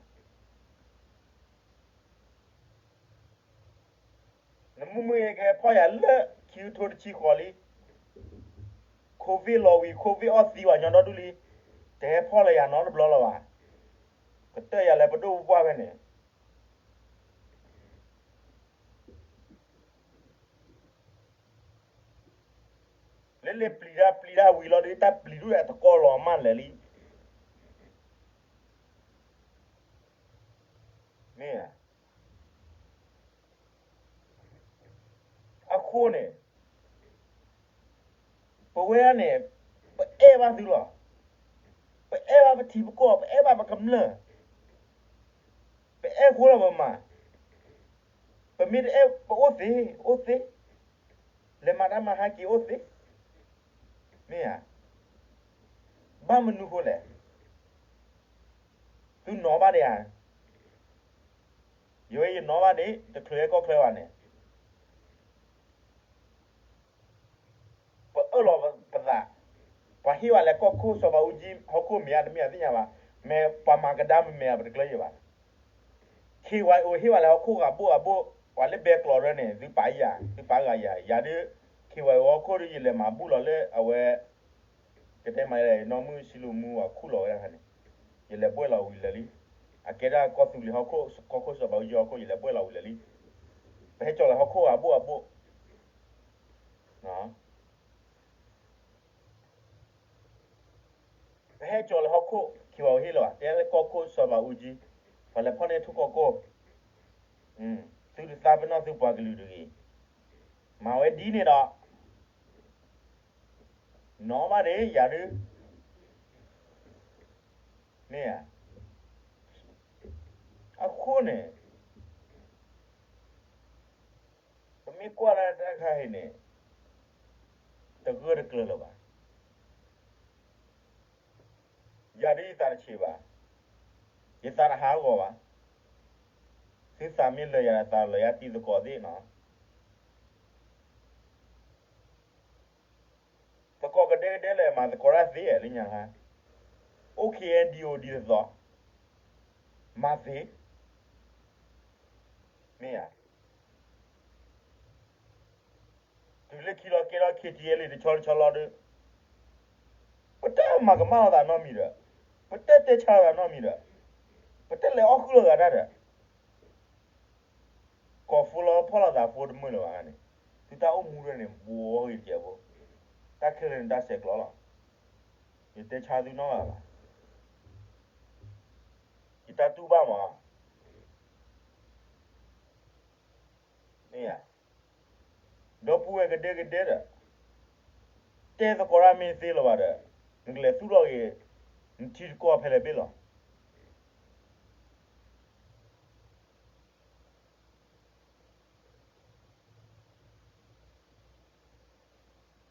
နမုၢ်မုၢ်ကဟဲဖီၣ်ယၤလၢခံကထိတဆံဃိးလံ, COVID လီၤဝံၤ COVID အီၣ်သံပှၤညီဒီဒူၣ်လံ, တဟဲဖီၣ်လၢယၤနီတဘျီလၢၤဘၣ်. ကတၢၢ်ယၤလၢပဒိၣ်ပပှၢ်ဖဲန့ၣ် လၢလၢပျံၤတၢ်ပျံၤတၢ်ဝံၤလီၤဒီး တၢ်ပျံၤဒူၣ်အတကီလီၤမးလၢာ်လံ. မ့ၢ်ဧါ. အဃိန့ၣ်, ပဝဲဒၣ်န့ၣ်, ပအဲၣ်ဘၣ်သုလီၤ. ပအဲၣ်ဘၣ်ပထံပကီၢ်, ပအဲၣ်ဘၣ်ပကမျၢၢ်, ပအဲၣ်ဃိလီၤပမၤ. ပမ့ၢ်တအဲၣ်ပအိၣ်သ့, အိၣ်သ့, လဲၤမၤတၢ်မၤဟဲက့ၤအိၣ်သ့, မ့ၢ်ဧါ. ဘၣ်မနုၤဃိလဲၣ်. သုနီၣ်ဘၣ်ဒံးဧါ. ယဝဲယနီၣ်ဘၣ်ဒံး တချုးဟဲကီၢ်ချၢဘၣ်န့ၣ် ပအၢၣ်လီၤပသး, ပှၤဟ့ၣ်ဝဲလၢကီၢ်ခိၣ်စီၤဘးအူကၠံ ဟီၣ်ခိၣ်မဲာ်ညါတမ့ၢ်အသ့ၣ်ညါဘၣ်, မ့ၢ်ပှၤမၤကဒါမ့ၢ်မ့ၢ်ဧါ ပတကျၢၤယံၤဘၣ်. ခ့ဝဲအိၣ်ဟ့ၣ်ဝဲလၢဟီၣ်ခိၣ်ဂၤဘိၣ်ဂၤဘိၣ်, ပှၤလၢဘဲကျိးရၢန့ၣ် သုပာ်ယၤ သုပာ်ဂၤယၤ, ယၤဒုး ခ့ဝဲအိၣ်ဟီၣ်ခိၣ်ဒီး ယလဲၤမၤဘူၣ်လီၤလၢအဝဲ ကတဲမၤလၢ နီၢ်မုၢ်ဆံးလိာ်မူအခိၣ်လီၤဝဲဒၣ်န့ၣ်, ယလဲၤဘှဲၣ်လီၤဝံၤလၢာ်လံ. အကဲဒၣ်ကီၢ်သူလ့ၤဟီၣ်ခိၣ် ကီၢ်ခိၣ်စီၤဘးအူကၠံဟီၣ်ခိၣ် ယလဲၤဘှဲၣ်လီၤဝံၤလၢာ်လံ. ပဟဲကၠီၤလၢဟီၣ်ခိၣ်ဂၤဘိၣ်ဂၤဘိၣ် ပဟဲကၠီၤလၢဟီၣ်ခိၣ် ခ့ဝဲအိၣ်ဟ့ၣ်လီၤဘၣ်, တဲလၢကီၢ်ခိၣ်စီၤဘးအူကၠံ, ပှၤလဲၤဖီၣ်န့ၢ်ထူၣ်ကီၢ်ကိၢ်, သုတသးပ့ၤနီၣ်သုပှၤကလုာ်တဂ့ၤ. မၤဝဲဒ်န့ၣ်ဒီး နီၣ်ဘၣ်ဒံး ယၤဒုး မ့ၢ်ဧါ. အဃိန့ၣ် ပမ့ၢ်ကွၢ်လၢတၢ်တခါအံၤန့ၣ် တဂၢၢ်တကျၢၤလၢၤဘၣ်. ယၤဒုးယသးတဆံးဘၣ်, ယသးတဟးဂီၤဘၣ်. သုသးမ့ၢ်လၢာ်ယၤဒီး သးလၢာ်ယၤတံၤသကိးသ့ၣ်နီၤ. သကိးကဒဲကဒဲလၢာ် မၤသကိးတၢ်သ့လၢညါခါ, အိၣ် ခ့ၣ်အဲၣ်ယူၣ် ဒ်သိးသိး, မၤသ့, မ့ၢ်ဧါ. တုၤလၢခံလီၤကဲထီၣ် ခ့ၣ်ထံၣ်အဲၣ်လံ တဆီတဆီလီၤဒီး ပတမၤကမၣ်လိာ်သးနီတမံၤဒီး, ပတတဲဆါလိာ်သးနီတမံၤဒီး, ပတလဲၤအီၣ်ဃုာ်လိာ်သးတၢ်ဒီး ကိးဖိလီၤဖီၣ်လိာ်သးဖိတမုာ်လၢၤဘၣ်န့ၣ်, သုတၢ်အိၣ်မူဒ်န့ၣ် ဘှီဂ့ၤတကဲးဖိ, တၢ်ခဲလၢာ်န့ၣ်တၢ်ဆဲးကျိးလီၤ. ယတဲဆါသုနီတဂၤဘၣ်. ယတၢ်တူၢ်ဘၣ်မး, မ့ၢ်ဧါ. ဒီပုၢ်ဝဲၢ်ကဒဲကဒဲဒီး တဲသကိးတၢ်မ့ၢ်တသ့လၢၤဘၣ်ဒီး နကလဲၤသူၣ်ထီၣ်က့ၤ နထံတကီၢ်ဖဲလဲၣ်ဘ့ၣ်လီၤ.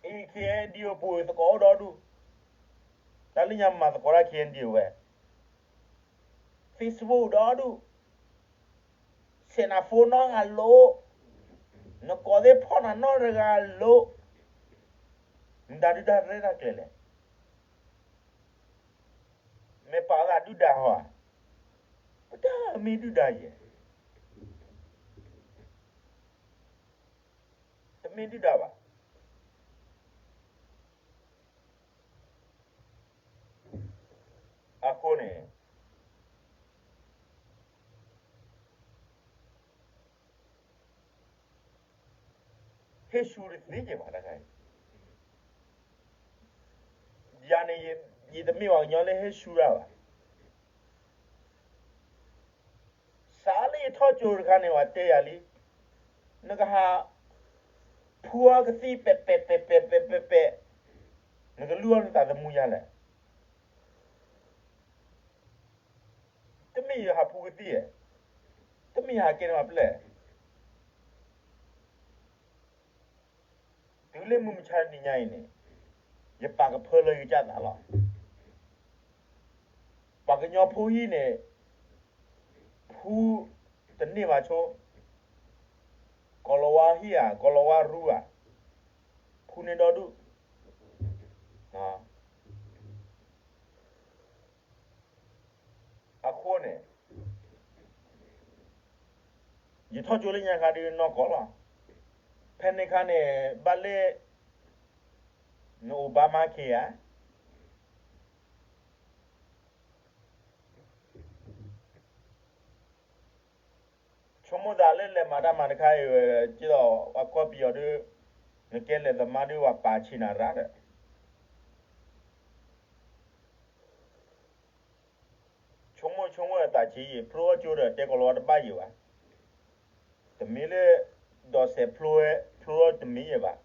အံၤ ခ့ၣ်အဲၣ်ယူၣ် ပူၤသကိးအိၣ်ဒီဒူၣ်, တၢ်လၢညါမၤသကိးတၢ် ခ့ၣ်အဲၣ်ယူၣ် ဝဲ Facebook ဒီဒူၣ်, ဆဲးနၤ phone နီတဂၤလိၤ, နကိးသ့ၣ်ဖီၣ်နၤနီတဂၤလိၤ, မတၤဒုၣ်ဒါရဲၣ်တၢ်ကျဲၤလဲၣ်. မ့ၢ်ပာ်သးဒုၣ်ဒါဟီဧါ, ပတမ့ၢ်ဒုၣ်ဒါယဲၢ်, တမ့ၢ်ဒုၣ်ဒါဘၣ်. အဃိန့ၣ် ဟ့ၣ်ဆူတသ့ကဲဘၣ်တခါအံၤ, ယၤန့ၣ် ယတမ့ၢ်ပှၤကညီလၢဟ့ၣ်ဆူတၢ်ဘၣ်. စးလၢယထီၣ်ကၠိတခါန့ၣ် ပှၤတဲယၤလံ, နကဟးဖူအီကသံၣ်ပဲာ်ပဲာ်ပဲာ်ပဲာ်ပဲာ်ပဲာ်ပဲာ်, နကလုၢ်အီနသးသမူယၤလဲၣ်. တမ့ၢ်ယဟးဖူကသံၣ်ဧါ, တမ့ၢ်ယဟးကဲန့ၣ်မၤပျဲၢ် တုၤလၢမုၢ်မဆါတနံၤညါအံၤန့ၣ်, ယပာ်ကဖၢလၢယကစၢ်သးလီၤ. ပှၤကညီဖိဟံၣ်န့ၣ် ဖူတန့ၢ်ဘၣ်ဆိ, ကီၤလၤဝါဟံၣ်ဧါ, ကီၤလၤဝါရူဧါ, ဖူန့ၢ်ဒီဒူၣ်. အဃိန့ၣ် ယထီၣ်ကၠိလၢညါခါဒုးနီၢ်ကီၢ်လီၤ. ဖဲန့ၣ်ခါန့ၣ် ဘၣ်လၢ နအိၣ်ဘါမါခ့ဧါ, ဆိကမိၣ်သးလၢလဲၤမၤတၢ်မၤတခါအံၤဝဲ, ကဒီးပှၤကွၢ်ပယီၤဒုး, နကဲလဲၤသမါဒုး ပှၤပာ်ဆံးနၤရၣ်ဒီး ဆိကမိၣ်ဆိကမိၣ်အသးဆံးယံာ် ဖျိထီၣ်ကၠိဒီး တဲကီၤလၤဝါတဘၣ်ယံာ်ဘၣ်. တမ့ၢ်လၢ ဒိးစဲးဖျိဝဲ ဖျိထီၣ်တမ့ၢ်ယံာ်ဘၣ်.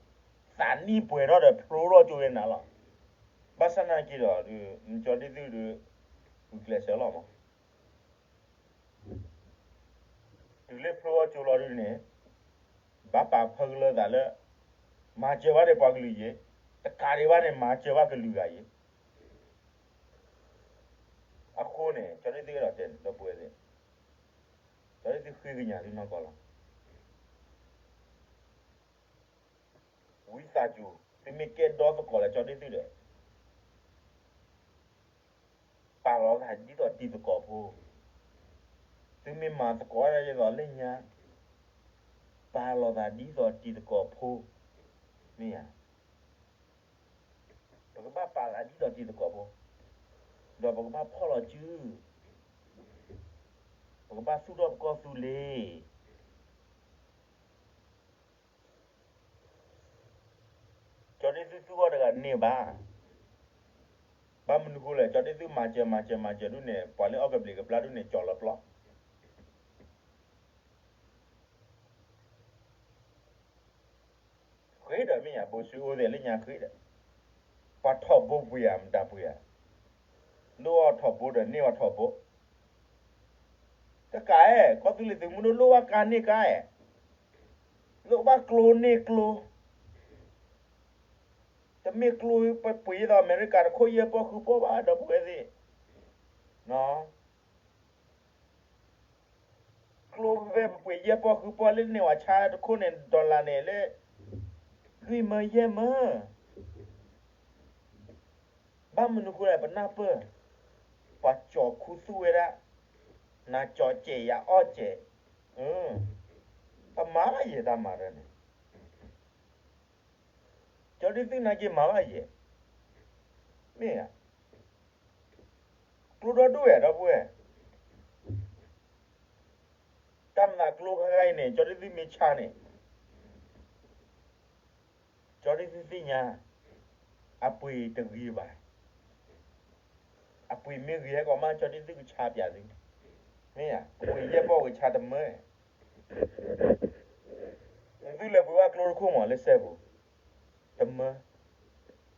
သးနံၣ်ပှဲၤထီၣ်ဒီး ဖျိထီၣ်ကၠိဝဲနၤလီၤ. ဘၣ်ဆၣ်နာ်က့ဒီး နကၠီဒ်သုဒီး ဂုာ်ကျဲးစၢးလီၤမး. တုၤလၢဖျိထီၣ်ကၠိလီၤဒုန့ၣ် ဘၣ်ပာ်ဖၢကလၢသးလၢ မၤစၢၤဘၣ်ဒီးပှၤကလုာ်ယံၤ, တကးဒံးဘၣ်န့ၣ် မၤစၢၤဘၣ်ကလုာ်ဂၤယံၤ. အဃိန့ၣ် ကၠီဒ်သုအဲၣ်ဒိးတဲန့ၣ် ဒီပုၢ်ဝဲၢ်သ့ၣ်, ကၠီဒ်သုဃ့ကညးသုနီၢ်ကီၢ်လီၤ. ဝံသးစူၤ သုမ့ၢ်ကဲဒီသကိးလၢကၠီဒ်သုဒီး ပာ်လီၤသးဒ်သိးတံၤသကိးဖိ, သုမ့ၢ်မၤသကိးဒ်သိးလၢညါ, ပာ်လီၤသးဒ်သိးတံၤသကိးဖိ, မ့ၢ်ဧါ. ပကဘၣ်ပာ်သးဒ်သိးတံၤသကိးဖိ, ဒီးပကဘၣ်ဖီၣ်လီၤစု, ပကဘၣ်သူၣ်ထီၣ်ပကီၢ်သူလ့ၤ ကၠီဒ်သုသူၣ်ဂီၢ်တဂၤန့ၢ်ဘၣ်. ဘၣ်မနုၤဃိလဲၣ်, ကၠီဒ်သုမၤစၢၤမၤစၢၤမၤစၢၤဒုးန့ၣ် ပှၤလၢအီၣ်ကဘျံးကဘျၣ်ဒုးန့ၣ် ကၠီၤလၢပျီ ဃ့ဒီးမ့ၢ်ညါ ဘိၣ်စူအိၣ်သ့ၣ်လၢညါဃ့ဒီး, ပှၤထီၣ်ဘိပှ့ၤဧါ မတၤပှ့ၤဧါ, လိၣ်အီၣ်ထီၣ်ဘိဒီးန့ၢ်အီၣ်ထီၣ်ဘိ, တကးအဲၣ် ကီၢ်သူလ့ၤသုးမုၢ်ဒိၣ်လိၣ်ဘၣ်ကါန့ၢ်ကါအဲၣ်, လိၣ်ဘၣ်ကျိန့ၢ်ကျိ တမ့ၢ်ကျိပပှ့ၤဒ်သိးအမဲရကၤတခိၣ်ယဲၢ်ပီၢ်ဃုပီၢ်ဘၣ် ဒီပုၢ်ဝဲၢ်သ့ၣ်, ကျိဖဲပပှ့ၤယဲၢ်ပီၢ်ဃုပီၢ်လၢန့ၢ်ဝဲဆါတခိၣ်န့ၣ် dollar န့ၣ်လၢ လွံၢ်မၢယဲၢ်မၢ, ဘၣ်မနုၤဃိလဲၣ် ပနၢ်ပၢၢ်, ပှၤကၠီၤခူသူၣ်ဝဲဒၣ်, နၤကၠီၤစဲးယၤအီၣ်စဲး, ပမၤဘၣ်ယဲၢ်တၢ်မၤရၢန့ၣ် ကၠီဒ်သုနာ်က့ၤမၤဘၣ်ယဲၢ်, မ့ၢ်ဧါ, ကျိဒီဒူၣ်ဝဲဒီပုၢ်ဝဲၢ်, တၢ်မၤကျိခါခါအံၤန့ၣ် ကၠီဒ်သုမ့ၢ်ဆါန့ၣ် ကၠီဒ်သုသ့ၣ်ညါ, အပှ့ၤတဂ့ၤဘၣ်, အပှ့ၤမ့ၢ်ဂ့ၤဟဲကီးမး ကၠီဒ်သုကဆါပၠးသု, မ့ၢ်ဧါ, ပပှ့ၤယဲၢ်ပီၢ်ဝံၤဆါတမၢ, သုလဲၤပှ့ၤဘၣ်ကျိတခိၣ်မးလၢစဲပူၤ, တမၢ,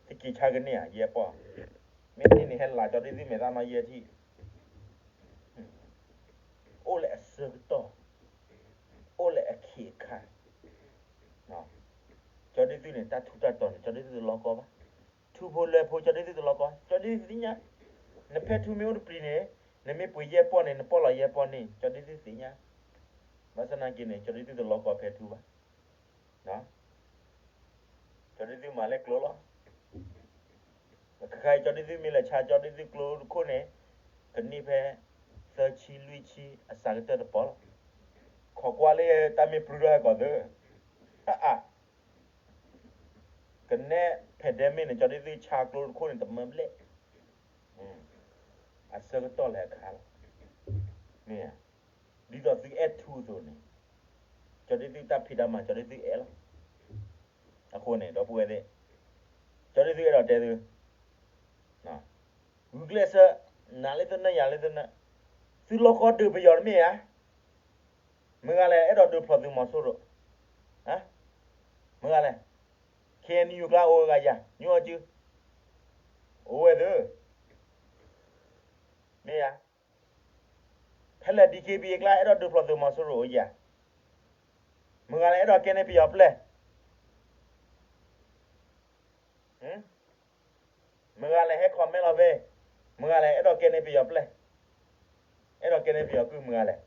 သုက့ၤဆါကန့ၢ်ဧါ ယဲၢ်ပီၢ်, မ့ၢ်န့ၣ်န့ၣ် ဟဲလီၤကၠီဒ်သုမဲာ်သၣ်နီၣ်ယဲၢ်ထံၣ် အိၣ်လၢအဆၢကတီၢ်, အိၣ်လၢအခ့အခါ, ကၠီဒ်သုန့ၣ် တၢ်ထူးတၢ်တီၤန့ၣ် ကၠီဒ်သုတလီကီဘၣ်, ထူဖိလဲဖိ ကၠီဒ်သုတလီကီ, ကၠီဒ်သုသ့ၣ်ညါ, နဖဲထူမ့ၢ်အိၣ်တပျံၤန့ၣ်, နမ့ၢ်ပှ့ၤယဲၢ်ပီၢ်န့ၣ် နပီၢ်လီၤယဲၢ်ပီၢ်န့ၣ် ကၠီဒ်သုသ့ၣ်ညါ, ဘၣ်ဆၣ်နာ်က့ၤန့ၣ် ကၠီဒ်သုတလီကီဖဲထူဘၣ် ကၠီဒ်သုမၤလဲၣ်ကျိလီၤ, ခဲခါအံၤ ကၠီဒ်သုမ့ၢ်လဲၤဆါ ကၠီဒ်သုကျိတခိၣ်န့ၣ်, ကန့ၢ်ဖဲ သၢဆံလွံၢ်ဆံအစှၤကတၢၢ်တပီၢ်လီၤ, ခိးကွၢ်လၢတၢ်မ့ၢ်ပြုထီၣ်ဟဲကီးသၢ, အါ, ကနဲ pandemic န့ၣ် ကၠီဒ်သုဆါကျိတခိၣ်န့ၣ် တမၢဘျဲၣ်, အဆၢကတီၢ်လၢအခါလီၤ, မ့ၢ်, ဒ်သိးသုအဲၣ်ထူအသိးန့ၣ်, ကၠီဒ်သုတၢ်ဖံးတၢ်မၤ ကၠီဒ်သုအဲၣ်လီၤ, အဃိန့ၣ် ဒီပုၢ်ဝဲၢ်သ့ၣ်, ကၠီဒ်သုအဲၣ်ဒိးတဲသု, ဂုာ်ကျဲးစၢး, နၤလၢသနၢၣ်ယၤလၢသနၢၣ်, သုလီၢ်ကီဒုးပယီၤတမ့ၢ်ဧါ, မုၢ်ဂၤလဲၣ် အဲၣ်ဒိးဒုးဖျိးသုးမီၤစိရိၤ, မုၢ်ဂၤလဲၣ်, KNU ကျါအိၣ်ဂၤယၤ ညိအီၤစု, အိၣ်ဝဲသု, မ့ၢ်ဧါ, ဖဲလဲၣ် DKBA ကျါ အဲၣ်ဒိးဒုးဖျိးသုးမီၤစိရိၤအိၣ်ယၤ, မုၢ်ဂၤလဲၣ် အဲၣ်ဒိးကဲန့ၢ်ပယီၤပျဲၢ် မုၢ်ဂၤလဲၣ် ဟဲ comment လီၤဖဲ, မုၢ်ဂၤလဲၣ် အဲၣ်ဒိးကဲန့ၢ်ပယီၤပျဲၢ်, အဲၣ်ဒိးကဲန့ၢ်ပယီၤကုၢ် မုၢ်ဂၤလဲၣ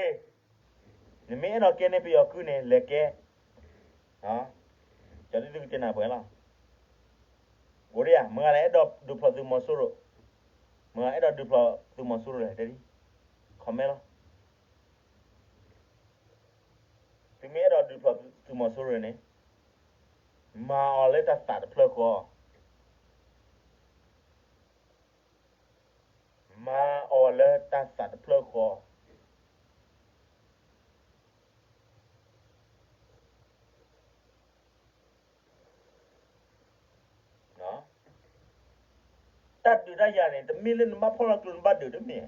်, နမ့ၢ်အဲၣ်ဒိးကဲန့ၢ်ပယီၤကုၢ်န့ၣ် လဲၤကဲ, ကၠီဒ်သုကတဲနၤပှဲၤလီၤ, အိၣ်ဒံးဧါ, မုၢ်ဂၤလဲၣ် အဲၣ်ဒိးဒုးဖျိးသုးမီၤစိရိၤ, မုၢ်ဂၤအဲၣ်ဒိးဒုးဖျိးသုးမီၤစိရိၤလဲၣ် တဲဒ်, comment လီၤ သုမ့ၢ်အဲၣ်ဒိးဒုးဖျိးသုးမီၤစိရိၤန့ၣ်, မၤအီၤလၢတၢ်သးတဖျၢၣ်ဃီ, မၤအီၤလၢတၢ်သးတဖျၢၣ်ဃီ တၢ်ဒုးတၢ်ယၤန့ၣ် တမ့ၢ်လၢနဘၣ်ဖီၣ်လီၤကျိနဘၣ်ဒုးတမ့ၢ်,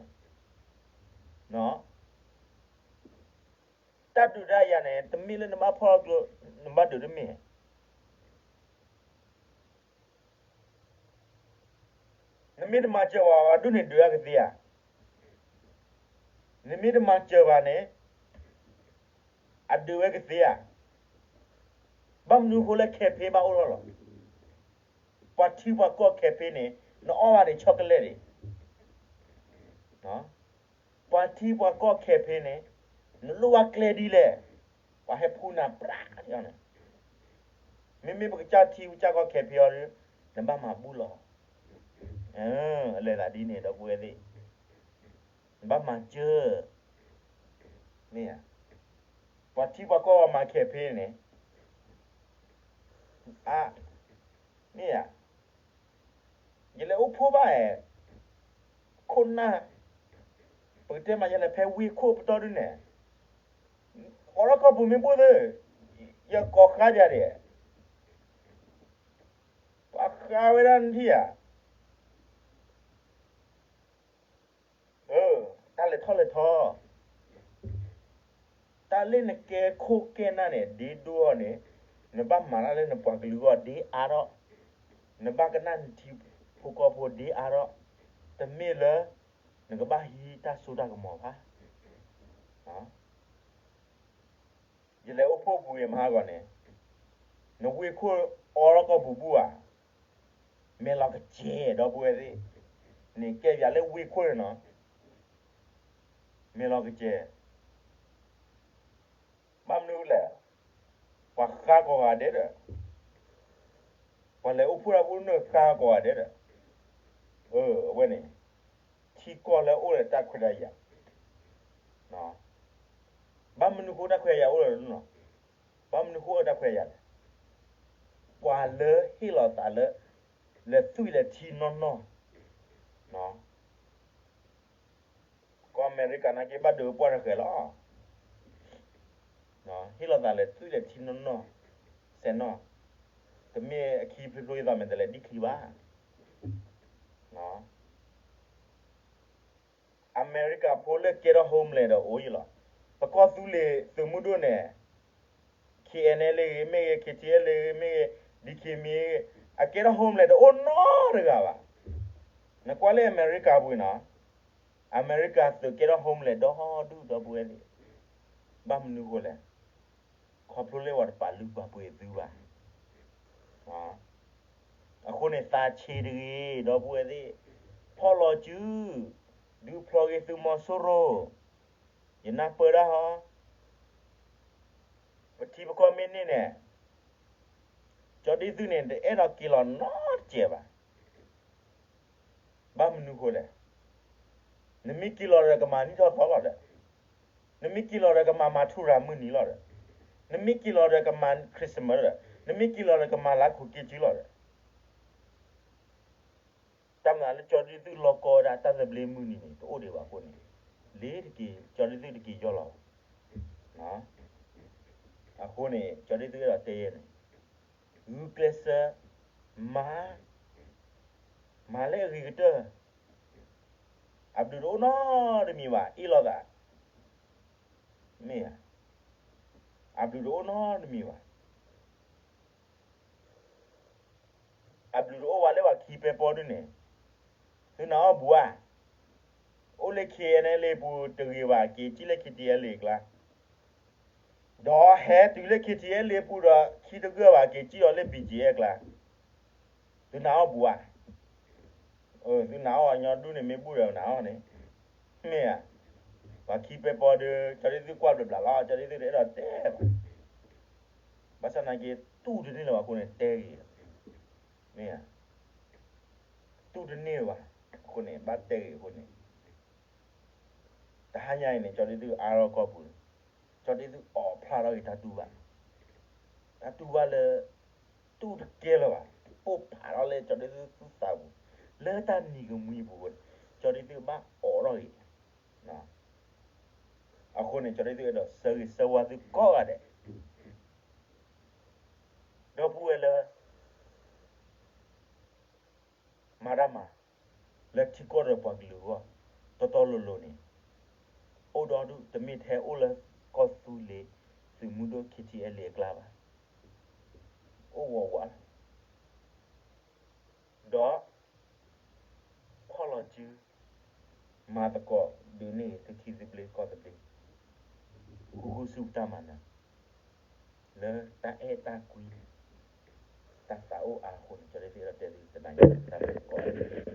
တၢ်ဒုးတၢ်ယၤန့ၣ် တမ့ၢ်လၢနဘၣ်ဖီၣ်လီၤကျိနဘၣ်ဒုးတမ့ၢ်, နမ့ၢ်တမၤစၢၤဘၣ်ဒုးန့ၣ် ဒုးဝဲကသ့ဧါ, နမ့ၢ်တမၤစၢၤဘၣ်န့ၣ် အဒုးဝဲကသ့ဧါ, ဘၣ်မနုၤအဃိလၢ campaign ဘၣ်အိၣ်ထီၣ်လီၤ, ပှၤထံပှၤကီၢ် campaign န့ၣ် နအီၣ်ဘၣ်န့ၣ် chocolate ဒံး, ပှၤထံပှၤကီၢ် campaign န့ၣ် နလိၣ်ဘၣ်ကျဲဒ်လဲၣ်, ပှၤဟဲဖှူနၤပြးန့ၣ်, မ့မ့ၢ်ပကစၢ်ထံပကစၢ်ကီၢ် campaign အီၤဒီး နဘၣ်မၤဘူၣ်လီၤ, အလဲၤသးဒ်န့ၣ် ဒီပုၢ်ဝဲၢ်သ့ၣ်, နဘၣ်မၤစၢၤ, မ့ၢ်ဧါ, ပှၤထံပှၤကီၢ်မၤ campaign န့ၣ်, အ, မ့ၢ်ဧါ, ယလဲၤအိၣ်ဖှိၣ်ဘၣ်ဧါ, ခိၣ်နၢ်, ပကတဲမးယလဲၤဖဲဝ့ၢ်ခိၣ်ပတီၢ်ဒုန့ၣ်, အိးထီၣ်ကီၢ်ပူၤမ့ၢ်ဘိၣ်သ့ၣ်, ယကိးဃါယၤဒံး, ပှၤဃါဝဲဒၣ်နထံၣ်ဧါ တၢ်လဲၤထီၣ်လဲၤထီ, တၢ်လၢနကဲခိၣ်ကဲနၢ်န့ၣ် ဒ့ဒိၣ်အီၤန့ၣ်, နဘၣ်မၤတၢ်လၢနပှၤကလုာ်အဂီၢ်ဒ့အါထီၣ်, နဘၣ်ကနၣ်နထံဖိကီၢ်ဖိဒ့အါထီၣ်, တမ့ၢ်လၢ နကဘၣ်ဟံးတၢ်စိတၢ်ကမီၤဘၣ်. ယလဲၤအိၣ်ဖှိၣ်ပူၤအံၤမဟါဂီၤန့ၣ်, နဝ့ၢ်ခိၣ်အိးထီၣ်ကီၢ်ပူၤဘူၣ်ဧါ, မဲာ်လီၤကစဲၤ ဒီပုၢ်ဝဲၢ်သ့ၣ်, န့ၣ်ကဲပၠးလၢဝ့ၢ်ခိၣ်န့ၣ်နီၤ, မဲာ်လီၤကစဲၤ, ဘၣ်မနုၤလဲၣ်, ပှၤဃါကိးဂၤဒဲးဒီး, ပှၤလဲၤအိၣ်ဖှိၣ်တၢ်ဖိန့ၣ်ဃါကိးဂၤဒဲးဒီး, အဝဲန့ၣ်, ထံကီၢ်လၢအိၣ်ဒီးတၢ်ခွဲးတၢ်ယာ် ဘၣ်မနုၤဃိတၢ်ခွဲးတၢ်ယာ်အိၣ်လၢၤနီၤ, ဘၣ်မနုၤဃိအတၢ်ခွဲးတၢ်ယာ်လဲၣ်, ပှၤလၢဟ့ၣ်လီၤသးလၢ လဲၤသွံၣ်လဲၤထံနီၢ်နီၢ်, ကီၢ်အမဲရကၤနာ်က့ဘၣ်ဒုးပှၢ်တဃဲၤလီၤ, ဟ့ၣ်လီၤသးလဲၤသွံၣ်လဲၤထံနီၢ်နီၢ်, စဲးနီၢ်, တမ့ၢ်အခံဖျိဖျိယသးမဲာ်တဲးလဲးဒ်ချံဘၣ်. အမဲရကၤဖိလၢကဲထီၣ် homeland ဒီးအိၣ်ယံၤလီၤ. ပကီၢ်သူလ့ၤသုးမုၢ်ဒိၣ်န့ၣ်, KNLA ဂ့ၤမ့ၢ်ဂ့ၤ, KTLA ဂ့ၤမ့ၢ်ဂ့ၤ, DKBA ဂ့ၤ, အကဲထီၣ် homeland တအိၣ်နီတဂၤဘၣ်. နကွၢ်လၢအမဲရကၤပူၤနီၤ, အမဲရကၤသုးကဲထီၣ် homeland ဒီဒူၣ်ဒီပုၢ်ဝဲၢ်သ့ၣ်, ဘၣ်မနုၤဃိလဲၣ်, ခီဖျိလၢပှၤတပာ်လုၢ်ပာ်ပှ့ၤသုဘၣ်. အဃိန့ၣ်သးဆံးတဂ့ၤ ဒီပုၢ်ဝဲၢ်သ့ၣ်, ဖီၣ်လီၤစု, ဒုးဖျိးက့ၤသုးမီၤစိရိၤ, ယနၢ်ပၢၢ်ဒၣ်ဟီ, ပထံပကီၢ်မ့ၢ်န့ၢ်န့ၣ်, ကၠီဒ့သုၣ်န့ၣ် တအဲၣ်ဒိးက့ၤလီၤနီတစဲးဘၣ်. ဘၣ်မနုၤဃိလဲၣ်, နမ့ၢ်က့ၤလီၤဒီးကမၤနံၣ်ထီၣ်သီလီၤဒီး, နမ့ၢ်က့ၤလီၤဒီးကမၤမၤထူရၤမုၢ်နံၤလီၤဒီး, နမ့ၢ်က့ၤလီၤဒီးကမၤ Christmas လီၤဒီး, နမ့ၢ်က့ၤလီၤဒီးကမၤလါခိၣ်က့ၤစုလီၤဒီး တၢ်မၤလၢကၠီဒ့သုၣ်လီၢ်ကီဝဲဒၣ်တၢ်သဘျ့မုၢ်နံၤန့ၣ် တအိၣ်ဒံးဘၣ်အဃိန့ၣ်, လ့ၤတက့ၤ ကၠီဒ့သုၣ်တက့ၤယီၢ်လီၤဘၣ်. အဃိန့ၣ် ကၠီဒ့သုၣ်အဲၣ်ဒိးတဲယဲန့ၣ်, ဂုာ်ကျဲးစၢး, မၤ, မၤလၢအဂ့ၤကတၢၢ်, အဘျုးတအိၣ်နီတမံၤဘၣ် အ့ၣ်လိာ်သး, မ့ၢ်ဧါ, အဘျုးတအိၣ်နီတမံၤဘၣ်. အဘျုးတအိၣ်ဝဲလၢပှၤခံပဲပီဒုန့ၣ်, သုနာ်အီၣ်ဘူးဧါ, အိၣ်လၢ KNLA ပူၤတဂ့ၤဘၣ် က့ၤကံၣ်လၢ KTLA အကျါ, ဒီးဟဲတုၤလၢ KTLA ပူၤဒီး ခံတဂၢၢ်ဘၣ် က့ၤကံၣ်အီၤလၢ ဘံၣ်ကၠံၣ်အဲၣ် အကျါ, သုနာ်အီၣ်ဘူးဧါ. သုနာ်အီၣ်ညီဒူန့ၣ် မ့ၢ်ဘူၣ်ဒီးနာ်အီၣ်န့ၣ်, မ့ၢ်ဧါ. ပှၤခံပဲပီဒီး ကၠီဒ့သုကွၢ်ဘျီဘျီလီၤ, ကၠီဒ့သုတအဲၣ်ဒိးတဲဘၣ်. ဘၣ်ဆၣ်နာ်က့ တူၢ်တန့ၢ်လၢၤဘၣ်အဃိန့ၣ် တဲဂ့ၤလီၤ. မ့ၢ်ဧါ. တူၢ်တန့ၢ်လၢၤဘၣ်အဃိန့ၣ် ဘၣ်တဲဂ့ၤအဃိန့ၣ်, တဟါညါအံၤန့ၣ် ကၠီဒ့သုအါထီၣ်ကီၢ်ပူၤ, ကၠီဒ့သုအိးဖျါထီၣ်ဂ့ၤတၢ်တူၢ်ဘၣ်, တၢ်တူၢ်ဘၣ်လၢ တူၢ်တကဲလၢၤဘၣ်, ပိၢ်ဖးထီၣ်လၢကၠီဒ့သုသူၣ်သးပူၤ, လၢတၢ်နံၤကမှံအပူၤအဃိန့ၣ် ကၠီဒ့သုဘၣ်အိးထီၣ်ဂ့ၤ. အဃိန့ၣ် ကၠီဒ့သုအဲၣ်ဒိးဆၢဂ့ၤဆၢဝါသုကိးဂၤဒဲး, ဒီပုၢ်ဝဲၢ်လၢ မၤတၢ်မၤ လၢထံကီၢ်ဒီးပှၤကလုာ်အဂီၢ် တီတီလိၤလိၤန့ၣ်, အိၣ်ဒီဒူၣ် တမ့ၢ်ထဲအိၣ်လၢကီၢ်သူလ့ၤသုးမုၢ်ဒိၣ် KTLA အကျါဘၣ်. အိၣ်ဝးဝးလီၤ. ဒီး ဖီၣ်လီၤစု မၤသကိးဒုးန့ၢ်သုခံသုဘျ့ကီၢ်သဘျ့, ဃူဃူဆူပတၢ်မၤနၢၤ လၢတၢ်အဲၣ်တၢ်ကွံ တၢ်သးအိၣ်အါအဃိ ကၠီဒ်သိးအဲၣ်ဒိးတဲသုတနၤညါတၢ်ဂ့ၢ်ကိးဂၤဒဲး